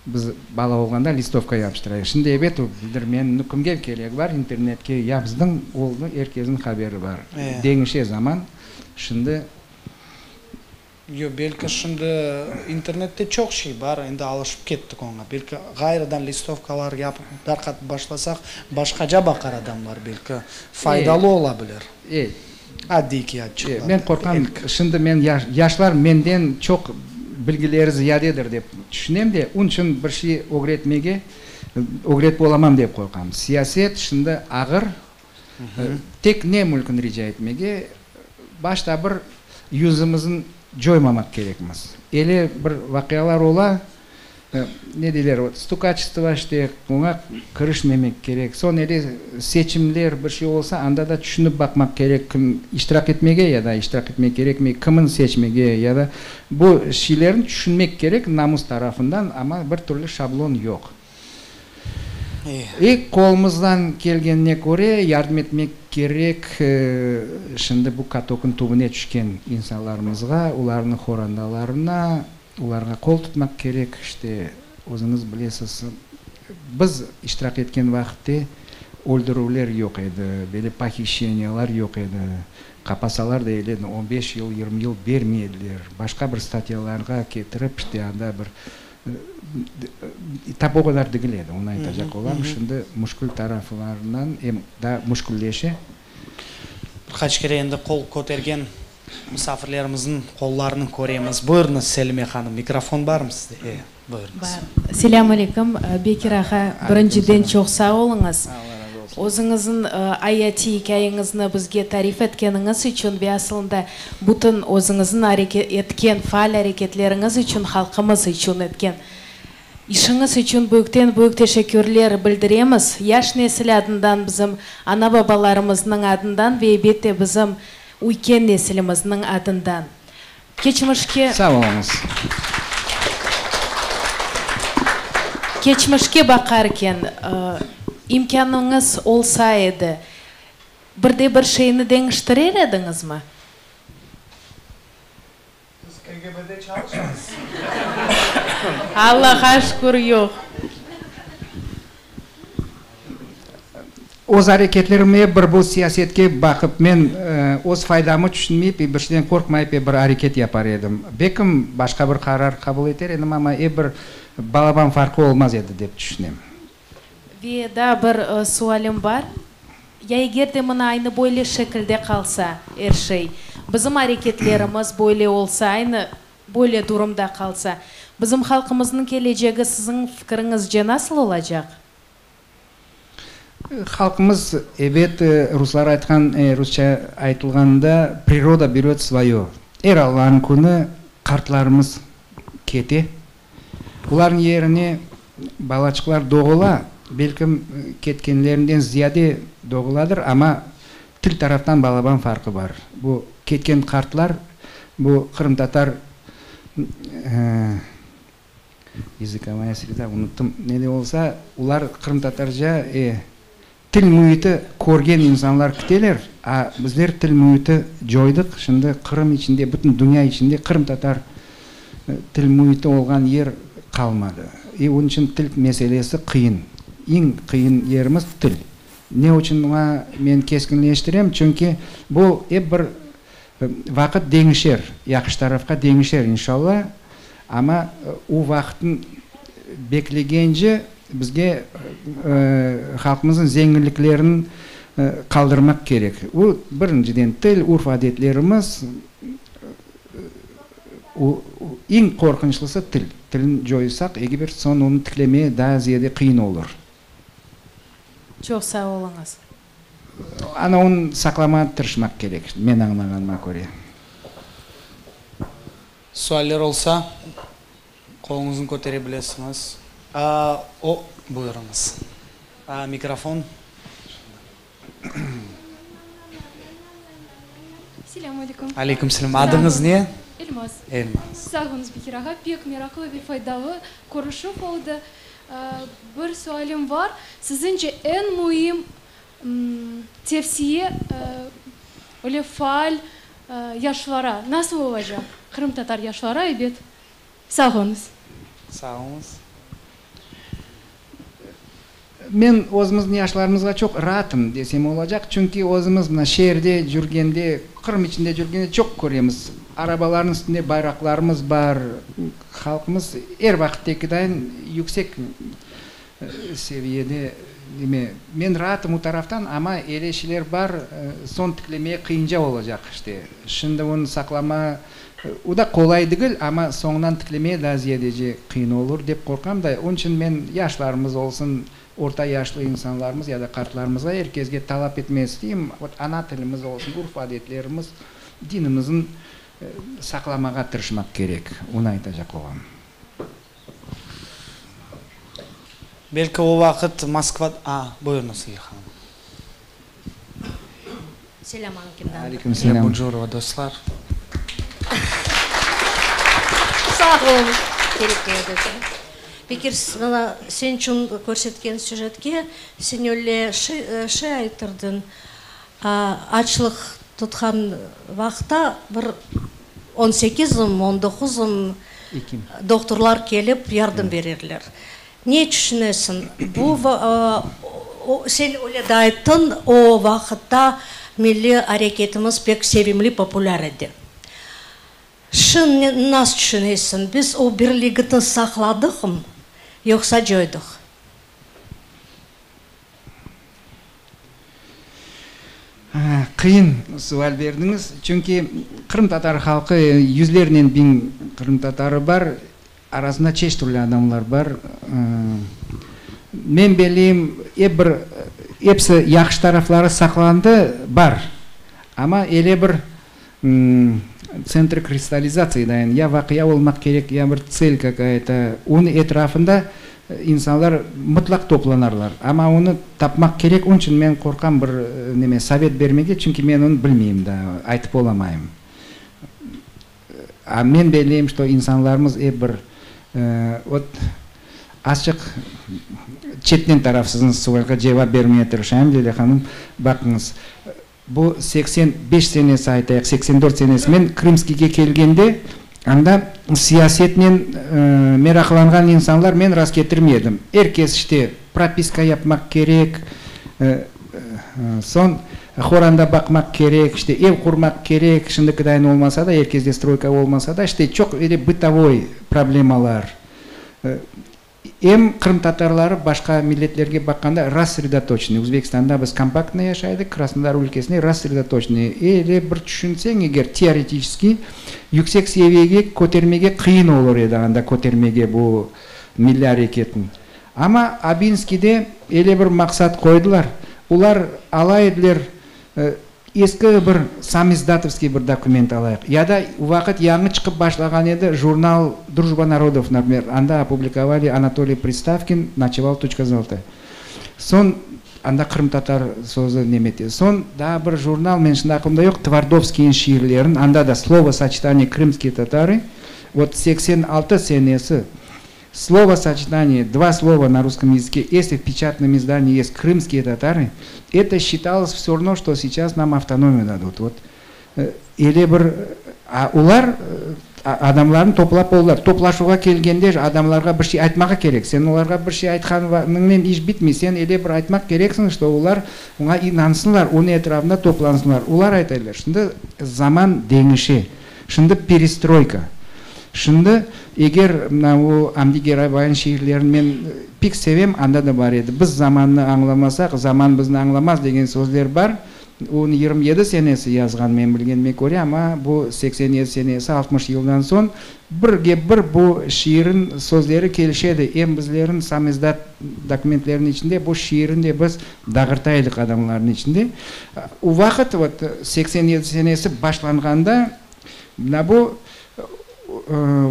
biz bala olğanda listovka yapıştıra edik. Şimdi ebet o bildirmeniñ kimge keregi bar, internetke yapsdıñ, oldı, er kesniñ haberi bar. Deñişe zaman, şimdi. Yoq, belki şimdi internette çoq şey bar, endi alışıp kettik oña. Belki ğayrıdan listovkalar yapıp darqatıp başlasaq, başqaca baqar adamlar, belki faydalı ola bilir. Adiy kâğıtçıqlar. Men qorqam, şimdi men yaşlar menden çoq bilgileri ziyadedir dep tüşünem de, onıñ içün bir şey ögretmege, ögretip olamam dep qorqam. Siyaset şimdi ağır, Tek ne mülkün rica etmege, başta bir yüzümizni coymamaq kerekmiz. Ele bir vaqialar ola, ne deyler, vot, stukaçestvo işte, oña kirişmemek kerek. Soñ ele seçimler, bir şey olsa, anda da tüşünip baqmaq kerek, kim iştirak etmege ya da iştirak etmek kerekmey, kimin seçmege ya da bu şeylerni tüşünmek kerek namus tarafından, amma bir türlü şablon yoq. İlk qolumızdan kelgenine köre yardım etmek kerek, şimdi bu katoknıñ tübüne tüşken insanlarımızğa, olarnıñ horandalarına, olarğa qol tutmaq kerek. İşte, özüñiz bilesiz, biz iştirak etken vaqıtte öldürüvler yoq edi, böyle pohişeniyalar yoq edi, qapasalar da ele on beş yıl, yirmi yıl bermey ediler, başqa bir statyalarğa ketirip, işte, anda bir Tap o qadar degil edi, onı aytacaq olam. Şimdi müşkül taraflarından em daa müşkülleşe. Bir qaç kere endi qol kötergen musafirlerimizniñ qollarını köremiz. Buyurıñız, Selime hanım, mikrofon barmı sizde? E, buyurıñız. Bar. Selâm aleyküm, Bekir ağa, birinciden çoq sağ oluñız. Özüñizniñ ayatiy ikâyeñizni bizge tarif etkeniñiz içün ve asılında bütün özüñizniñ etken faal areketleriñiz içün, halqımız içün etken işiñiz içün büyükten-büyük teşekkürler bildiremiz. Yaş nesil adından, bizim ana-babalarımıznıñ adından ve elbette bizim üyken nesilimizniñ adından. Keçmişke. Sağ oluñız. Keçmişke baqarken, imkânıñız olsa edi, bir de bir şeyni deñiştirer ediñizmi? Siz KGBde çalışmaysız. Allahqa şükür, yoq. Öz areketlerim ep bir bu siyasetke baqıp, men öz faydamı tüşünmeyip, bir şeyden qorqmayıp ep bir areket yapar edim. Belkim, başqa bir qarar qabul eter edim, amma ep bir balaban farqı olmaz edi, dep tüşünem. Ve daa bir sualim bar. Ya eger de mına aynı böyle şekilde qalsa er şey, bizim areketlerimiz böyle olsa, aynı böyle durumda qalsa, bizim halqımıznıñ kelecegi siziñ fikiriñizce nasıl olacaq? Halqımız, ebet, ruslar aytqan, rusça aytılğanında, priroda beröt svoyo. Er Allanıñ künü qartlarımız kete. Olarnıñ yerine balaçıqlar doğula, belkim, ketkenlerinden ziyade doğuladır, amma til taraftan balaban farqı bar. Bu ketken qartlar, bu qırımtatar Yazıkovaya sreda, unuttım, ne de olsa, olar qırımtatarca til müiti körgen insanlar kiteler, a bizler til müiti coydıq, şimdi Qırım içinde, bütün dünya içinde qırımtatar til müiti olğan yer qalmadı. İ onıñ içün til meselesi qıyın. Eñ qıyın yerimiz til. Ne içün buña men keskinleştirem? Çünki bu ep bir Vaqıt deñişer, yahşı tarafqa deñişer, inşalla, amma o vaqıtnı beklegence bizge halqımıznıñ zenginliklerini qaldırmaq kerek. O, birinciden, til, urf-adetlerimiz, o, eñ qorqunçlısı til. Tilni coysaq, eger soñ onı tiklemeye daa ziyade qıyın olur. Çoq sağ oluñız. Ana onı saqlamağa tırışmaq kerek, men añlağanıma köre. Sualler olsa, qoluñıznı kötere bilesiñiz. O, buyurıñız. Mikrofon. Selâm aleyküm. Aleyküm selâm. Adıñız ne? Elmaz. Elmaz. Sağ oluñız, Bekir ağa. Pek meraqlı ve faydalı körüşüv oldı. Bir sualim bar, siziñce eñ müim tevsiye öyle faal yaşlara nasıl olacaq? Qırımtatar yaşlara, ebet. Sağ oluñız. Sağ oluñız. Men özümizniñ yaşlarımızğa çoq raatım desem olacaq, çünki özümiz mına şeerde cürgende, Qırım içinde cürgende çoq köremiz, arabalarnıñ üstünde bayraqlarımız bar, halqımız er vaqıttakidayın yüksek seviyede neme. Men raatım o taraftan, amma ele şeyler bar, soñ tiklemeye qıyınca olacaq işte. Şimdi onı saqlama, o da qolay degil, amma soñundan tiklemeye daa ziyadece qıyın olur, dep qorqam da. Onıñ içün men yaşlarımız olsun, orta yaşlı insanlarımız ya da qartlarımızğa, er kesge talap etmeye isteyim, vot ana tilimiz olsun, urf-adetlerimiz, dinimizni saqlamağa tırışmaq kerek, onı aytacaq olam. Belki o vaqıt Moskva, a, buyurıñız, İlham. Selâm aleyküm. Aleyküm selâm. Bucurova, dostlar. Sağ oluñ. Kerek edi. Bekir, mına sen içün körsetken süjetke sen öyle şey ayttırdıñ, açlıq tutqan vaqıtta bir on sekizim, on doquzım doktorlar kelip yardım bererler. Ne tüşünesiñ, bu sen öyle de ayttıñ, o vaqıtta milliy areketimiz pek sevimli, populâr edi. Şimdi nasıl tüşünesiñ, biz o birligini saqladıqmı, yoqsa coydıq? Qıyın sual berdiñiz, çünki qırımtatar halqı yüzlernen biñ qırımtatarı bar, arasında çeşit türlü adamlar bar. Men belleyim, ep bir episi yahşı tarafları saqlandı, bar, amma ele bir tsentr kristallizatsiya dayın, ya vaqia olmaq kerek, ya bir tsel kakaya-to, onıñ etrafında insanlar mıtlaq toplanarlar. Amma onı tapmaq kerek, onıñ içün men qorqam bir neme, sovet bermege, çünki men onı bilmeyim daa, aytıp olamayım. A men belleyim, şto insanlarımız ep bir, vot, azçıq çetten taraf siziñ sualğa cevap bermeye tırışayım, Lilâ hanım, baqıñız, Bu 85 senesi aytayıq, 84 senesi men Krımskiyge kelgende, anda siyasetnen meraqlanğan insanlar men rastketirmedim. Er kes işte propiska yapmaq kerek. Soñ horanda baqmaq kerek, işte ev qurmaq kerek, şimdikidayin olmasa da, er kezde stroyka olmasa da, işte çoq öyle bıtovoy problemalar. Em qırımtatarları başqa milletlerge baqqanda rassredotoçenıy, Özbekistanda biz kompaktno yaşaydıq, Krasnodar ülkesinde rassredotoçenıy. Öyle bir tüşünseñ eger teoretiçeskiy, yüksek seviyege kötermege qıyın olur edi anda kötermege bu milliy areketni. Amma Abinskiyde öyle bir maqsat qoydılar, olar ala ediler Eski bir samizdatovskiy bir dokument alayıq, ya da o vaqıt yañı çıqıp başlağan edi jurnal Drujba narodov, naprimer, anda opublikovali Anatoliy Pristavkin Noçeval tuçka zolotaya. Soñ anda qırımtatar sözü nemete. Soñ daa bir jurnal, men şimdi aqlımda yoq, Tvardovskiyniñ şiirlerin, anda da slovo-soçetaniye krımskiye tatarı, vot 86 senesi Словосочетание, два слова на русском языке, если в печатном издании есть крымские татары, это считалось все равно, что сейчас нам автономию дадут. Вот öyle bir a olar adamlarnı toplap oldılar. Toplaşuvğa kelgende adamlarğa bir şey aytmağa kerek. Sen olarğa bir şey aytqanıñnen iş bitmey. Sen öyle bir aytmaq kereksiñ, что olar oña inansınlar, onıñ etrafında toplansınlar. Olar aytalar, şimdi zaman deñişe. Şimdi perestroyka. Şimdi eger mına o Amdi Geraybaynıñ şiirlerini men pek sevem, anda da bar edi, Biz zamannı añlamasaq, zaman bizni añlamaz degen sözler bar. Onı 27 senesi yazğan, men bilgenime köre, amma bu 87 senesi, 60 yıldan soñ birge bir bu şiirin sözleri kelişedi. Em bizlerin samizdat dokumentleriniñ içinde bu şiirin de biz dağırta edik adamlarnıñ içinde. O vaqıt, vot, 87 senesi başlanğanda, mına bu,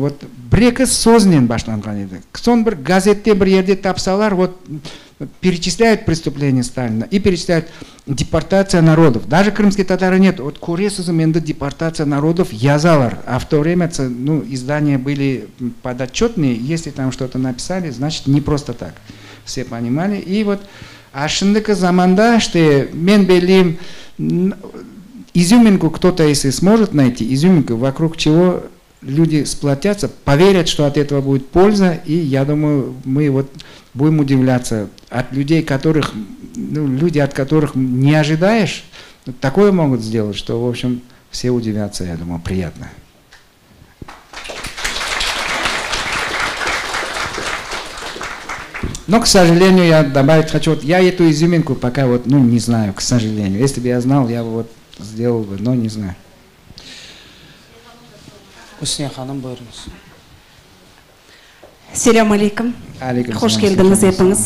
vot, bir-eki söznen başlanğan edi. Soñ bir gazette bir yerde tapsalar, vot, pereçislâyut prestupleniya Stalina i pereçislâyut deportatsiya narodov. Daje krımskiy tatarı net, vot, köresizmi endi deportatsiya narodov yazalar. A v to vremâ, nu, izdaniya byli podotçötnıye, esli tam çto-to napisali, znaçit, ne prosto tak. Vse ponimali. I vot, a şimdiki zamanda, işte, men belleyim, izüminku кто-то если сможет найти, изюминку, вокруг чего люди сплотятся, поверят, что от этого будет польза, и я думаю, мы вот будем удивляться от людей, которых, ну, люди, от которых не ожидаешь, такое могут сделать, что, в общем, все удивятся, я думаю, приятно. Но, к сожалению, я добавить хочу, вот я эту изюминку пока вот, ну, не знаю, к сожалению. Если бы я знал, я бы вот сделал бы, но не знаю. Üsniye hanım, buyurıñız. Selâm aleyküm. Aleyküm Hoş selâm, keldiñiz selâm, epiñiz.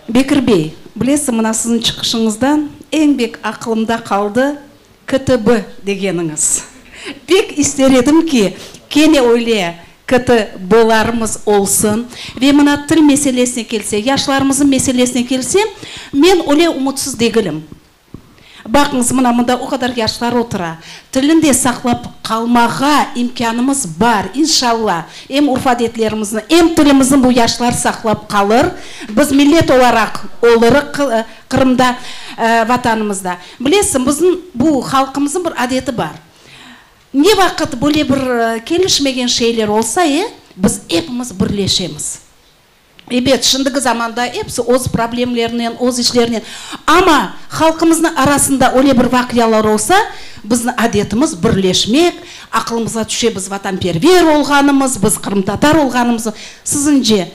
Bekir bey, bilesiñ, mına siziñ çıqışıñızdan eñ bek aqılımda qaldı KTB degeniñiz. Pek ister edim ki, kene öyle KTBlarımız olsun. Ve mına til meselesine kelse, yaşlarımıznıñ meselesine kelse, men öyle umutsız degilim. Baqıñız, mına mında o qadar yaşlar otura. Tilni de saqlap qalmağa imkânımız bar, inşalla. Em urf-adetlerimizni, em tilimizni bu yaşlar saqlap qalır. Biz millet olaraq olurıq Qırımda, Vatanımızda. Bilesiñ, bizim bu halqımıznıñ bir adeti bar. Ne vaqıt böyle bir kelişmegen şeyler olsa, e, biz epimiz birleşemiz. Ebet, şimdiki zamanda episi öz problemlerinen, öz işlerinen, amma halqımıznıñ arasında öyle bir vaqialar olsa, bizni adetimiz birleşmek, aqılımızğa tüşe biz vatanperver olğanımız, biz qırımtatar olğanımız. Siziñce,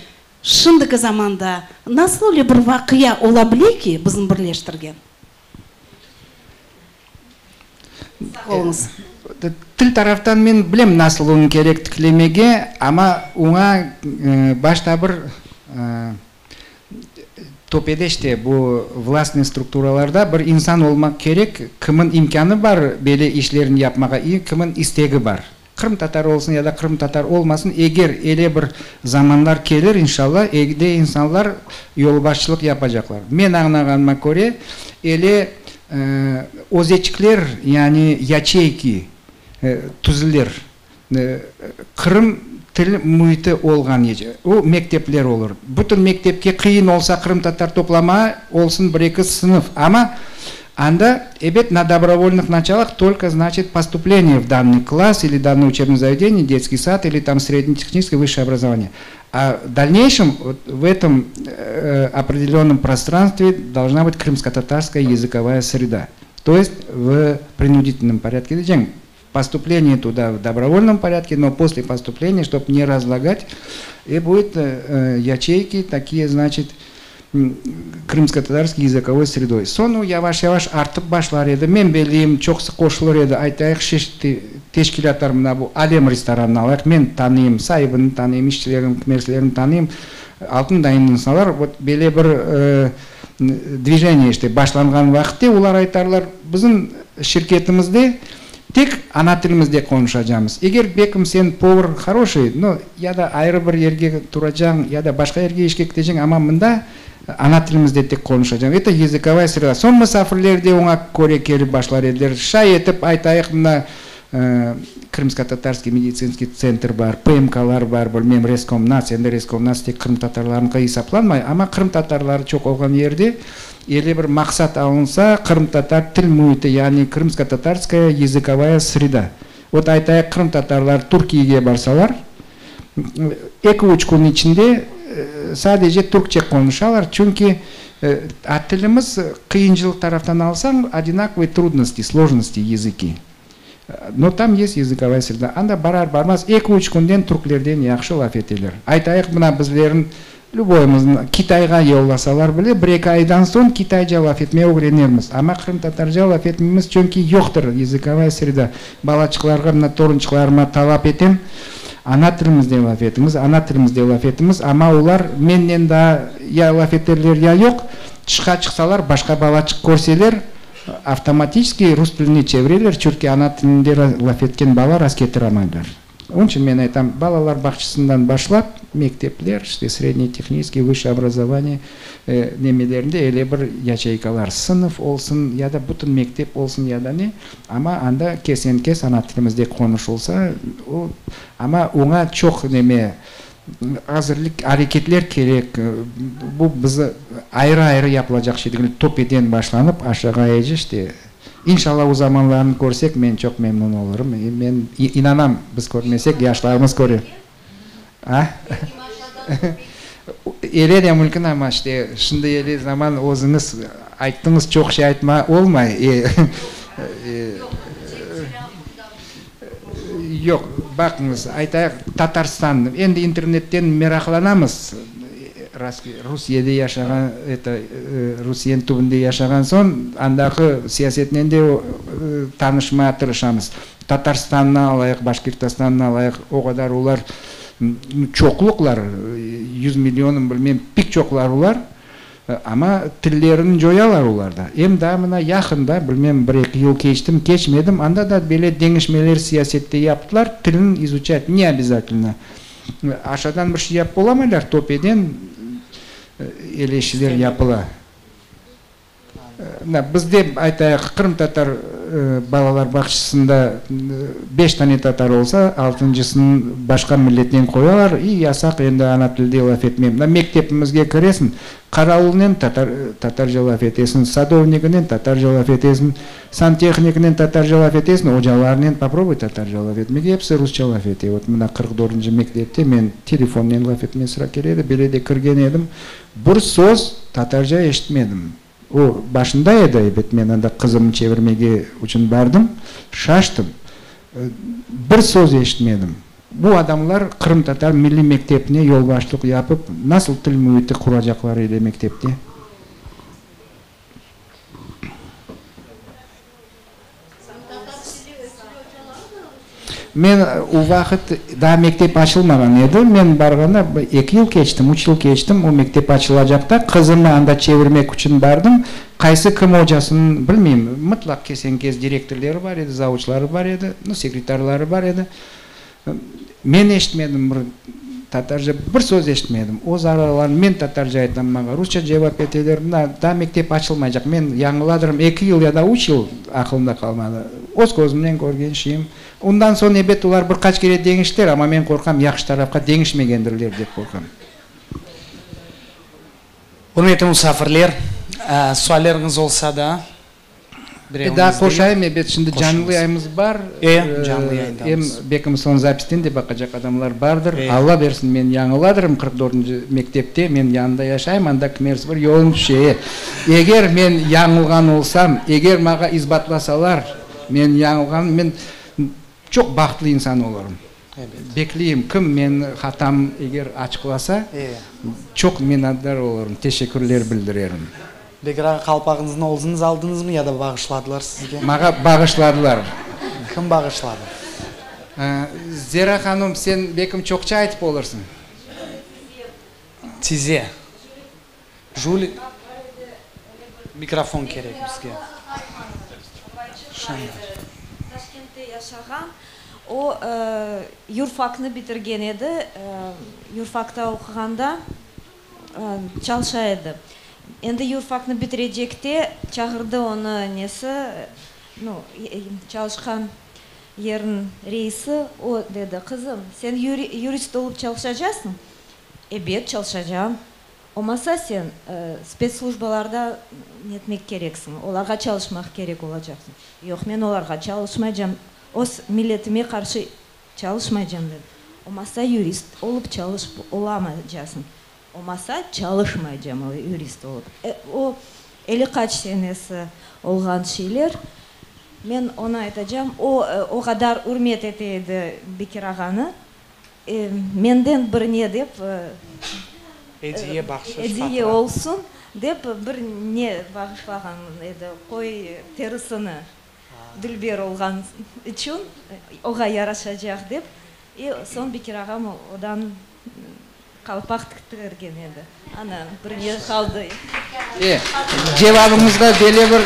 şimdiki zamanda nasıl öyle bir vaqia ola bile ki, bizni birleştirgen? Sağ oluñız. Til taraftan men bilem nasıl onı kerek tiklemege, amma oña başta bir töpede işte bu vlastnıy strukturalarda bir insan olmaq kerek, kimin imkânı bar böyle işlerni yapmağa i kimin istegi bar. Qırımtatar olsun ya da qırımtatar olmasın, eger ele bir zamanlar kelir, inşalla, egde insanlar yolbaşçılıq yapacaqlar. Men añlağanıma köre, ele özeçikler, yani yaçeyki tüzilir, Qırım til müiti olğan o mektepler olur. Bütün mektepke qıyın olsa qırımtatar toplamağa, olsun bir-eki sınıf, amma Anda, ebet, na dobrovolnıh načalах tolko, znaçit, postupleniye v dannıy klass ili dannoye učebnoye zavedeniye, detskiy sad ili tam srednetehniçeskoye vısşeye obrazovaniye. А в дальнейшем вот в этом определенном пространстве должна быть крымско-татарская языковая среда. То есть в принудительном порядке поступление туда в добровольном порядке, но после поступления, чтобы не разлагать, и будет ячейки такие, значит, крымско-татарской языковой средой. Soñ yavaş-yavaş artıp başlar edi. Men bileyim, çoqusı qoşulır edi. Aytayıq, çeşit teşkilâtlar mına bu Alem restoranını alayıq. Men tanıyım, saibini tanıyım, işçilerini, kimselerini tanıyım. Altınday insanlar. Вот böyle bir движение işte başlanğan vaqıtte olar aytarlar, bizim şirketimizde tek ana tilimizde qonuşacamız. Eger belkim sen повар хороший, но ya da ayrı bir yerge turacañ, ya da başqa yerge işke keteceñ, amma mında ana tilimizde tek qonuşacam. Это языковая среда. Soñ musafirler de oña köre kelip başlar ediler. Şay etip aytayıq, mına Крымско-татарский медицинский центр bar, PMKlar bar, bilmem Reskomnats, endi Reskomnats tek qırımtatarlarnıñki esaplanmay, amma qırımtatarları çoq olğan yerde ele bir maqsat alınsa, qırımtatar til müiti, yani крымско-татарская языковая среда. Вот aytayıq, qırımtatarlar Türkiyege barsalar, 2-3 kün içinde sadece türkçe qonuşalar, çünki a tilimiz qıyıncılıq taraftan alsañ, одинаковые трудности, сложности языки. Но там есть языковая среда. Anda barar barmaz 2-3 künden türklerden yahşı laf eteler. Aytayıq, mına bizlerniñ любойımıznı Kitayğa yollasalar bile, 1-2 aydan soñ kitayca laf etmege ögrenermiz. Amma qırımtatarca laf etmeymiz, çünki yoqtır языковая среда. Balaçıqlarğa, mına torunçıqlarıma talap etem, ana tilimizde laf etiñiz, ana tilimizde laf etimiz, amma olar mennen daa ya laf eterler, ya yoq. Tışqa çıqsalar, başqa balaçıq körseler, avtomatiçeski rus tiline çevireler, çünki ana tilinde laf etken bala rast ketiramaylar. Onıñ içün men aytam, balalar bağçasından başlap, mektepler, işte среднее техническое, высшее образование nemelerinde ele bir ячейkalar, sınıf olsun, ya da bütün mektep olsun, ya da ne, amma anda kesen-kes ana tilimizde qonuşılsa, o, amma oña çoq neme, azırlıq areketler kerek. Bu bizi ayrı-ayrı yapılacaq şey degil, töpeden başlanıp aşağıya işte. İnşallah o zamanlarnı körsek, men çoq memnün olurım. Men inanam, biz körmesek, yaşlarımız körer. A? Ele de mümkün, amma işte şimdi ele zaman özüñiz ayttıñız, çoq şey aytma olmay. Yoq, baqıñız, aytayıq, Tatarstan, endi internetten meraqlanamız, Rusiyede yaşağan, это, Rusiyeniñ tübünde yaşağan soñ, andaki siyasetnen de tanışmağa tırışamız. Tatarstannı alayıq, Başkirtostannı alayıq, o qadar olar çoqluqlar, 100 million, bilmem, pek çoqlar olar, amma tillerini coyalar olar da. Em daa mına yaqında, bilmem, 1-2 yıl keçtim, keçmedim, anda da böyle deñişmeler siyasette yaptılar, tilini изучать не обязательно. Aşadan bir şey yapıp olamaylar, töpeden ele şeyler yapıla. Bizde, aytayıq, qırımtatar balalar bağçasında 5 tane tatar olsa, altıncısını başqa milletten qoyalar, и yasaq endi ana tilde laf etme. Mına mektepimizge kiresiñ, qaravulnen tatar, tatarca laf etesiñ, садовнигinen tatarca laf etesiñ, santehnikinen tatarca laf etesiñ, ocalarnen попробуй tatarca laf etmege, episi rusça laf ete. Вот mına 44-nci mektepte men telefonnen laf etmege sıra keledi, böyle de kirgen edim, bir söz tatarca eşitmedim. O başında edi, ebet, men anda qızımnı çevirmege içün bardım, şaştım. Bir söz eşitmedim. Bu adamlar qırımtatar milliy mektebine yolbaşçılıq yapıp, nasıl til müiti quracaqlar edi mektepte? Men o vaqıt daa mektep açılmağan edi. Men barğanda 2 yıl keçtim, 3 yıl keçtim, o mektep açılacaqta qızımnı anda çevirmek içün bardım. Qaysı kim ocasını bilmeyim. Mıtlaq kesen-kes direktorları bar edi, zavuçları bar edi, ну, sekretarları bar edi. Men eşitmedim bir tatarca, bir söz eşitmedim. Öz aralarında men tatarca aytam, maña rusça cevap eteler. Mına daa mektep açılmaycaq. Men yañıladırım, 2 yıl ya da 3 yıl aqılımda qalmadı. Öz közümnen körgen şeyim. Ondan soñ ebet olar bir qaç kere deñiştiler, amma men qorqam, yahşı tarafqa deñişmegendirler dep qorqam. Ürmetli musafirler, sualleriñiz olsa da. E, daa qoşayım, ebet, şimdi canlı yayımız bar. E, canlı yayındamız. Em belkim soñ zapisten de baqacaq adamlar bardır. Alla bersin, men yañıladırım, 44-nci mektepte, men yanında yaşayım, anda kimersi bir yolum tüşe. Eger men yañılğan olsam, eger maña isbatlasalar, men yañılğanım, men çoq bahtlı insan olurım. Bekleyim, kim meni hatam eger açıqlasa, çoq minnetdar olurım, teşekkürler bildirerim. Bekir ağa, qalpağıñıznı özüñiz aldıñızmı ya da bağışladılar sizge? Maña bağışladılar. Kim bağışladı? Zera hanım, sen belkim çoqça aytıp olursıñ. Tize. Juli. Mikrofon kerek bizge. Şimdi. Taşkentte yaşağan. O, yurfaknı bitirgen edi. Yurfakta oquğanda çalışa edi. Endi yurfaknı bitirecekte çağırdı onı nesi, nu, çalışqan yerniñ reisi. O, dedi, Qızım, sen yurist olıp çalışacasıñ? Ebet, çalışacağım. Olmasa sen spetsslujbalarda netmek kereksiñ, olarğa çalışmaq kerek olacaqsıñ. Yoq, men olarğa çalışmaycam, öz milletime qarşı çalışmaycam, dedi. Olmasa yurist olıp çalışıp olamaycasıñ. Olmasa çalışmaycam yurist olıp. O, elli qaç senesi olğan şeyler. Men onı aytacam, o, o qadar ürmet ete edi Bekir ağanı. Menden bir ne dep, Ediye, bahşış, ediye hatıra. olsun dep bir ne bağışlağan edi, qoy terisini dülber olğan içün oğa yaraşacaq dep. E, soñ Bekir ağam odan qalpaq tiktirgen edi. Ana, bir ne qaldı. E, cevabıñızğa böyle bir,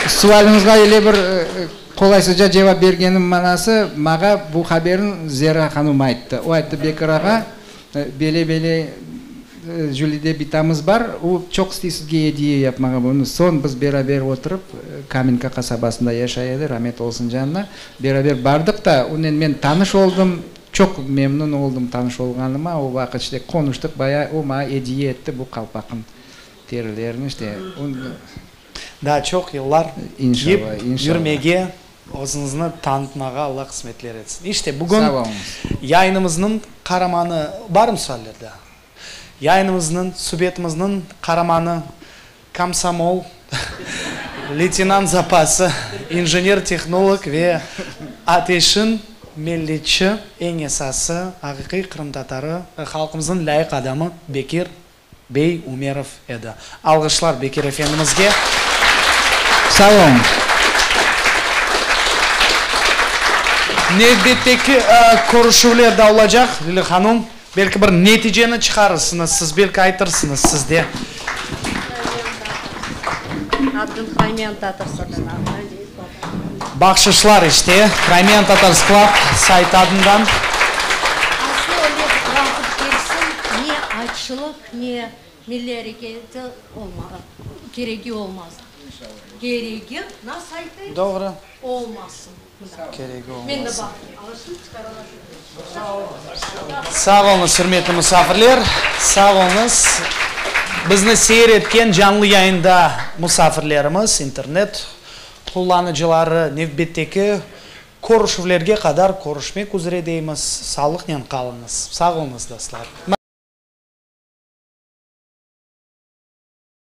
sualiñizğa öyle bir qolaysızca cevap bergenim manası, maña bu haberni Zera hanım ayttı. O ayttı, Bekir ağa, böyle-böyle Jülide bitamız bar, o çoq istey sizge ediye yapmağa bunı. Soñ biz beraber oturıp, Kamenka qasabasında yaşay edi, ramet olsun canına, beraber bardıq da, onen men tanış oldım, çoq memnün oldım tanış olğanıma, o vaqıt işte qonuştıq bayağı, o maña ediye etti bu qalpaqnıñ terilerini işte. Daa çoq yıllar kiyip yürmege, özüñizni tanıtmağa Alla qısmetler etsin. İşte, bugün yayınımıznıñ qaramanı, barmı sualler daa? Yayınımıznıñ, subetimizniñ qaramanı, komsomol, leytenant zapası, injener-tehnolog ve ateşin milletçi, eñ esası, aqiqiy qırımtatarı, halqımıznıñ lâyıq adamı Bekir Bey Umerov edi. Alğışlar Bekir efendimizge. Sağ oluñız. Nevbetteki körüşüvler de olacaq, Lilâ hanum. Belki bir neticeni çıqarırsıñız siz, belki aytırsıñız siz de. Bahşışlar işte, Crimean Tatars Club saytı adından. Aslı öyle vaqıt kelsin, ne açlıq, ne milliy areketi keregi olmaz. Keregi, nasıl aytayım? Doğru. Olmasın. Keregi Men de olmasın. baqtım. Sağ oluñız, ürmetli musafirler. Sağ oluñız, bizni seyir etken canlı yayında musafirlerimiz, internet qullanıcıları. Nevbetteki körüşüvlerge qadar körüşmek üzre deymiz. Sağlıqnen qalıñız. Sağ oluñız, dostlar.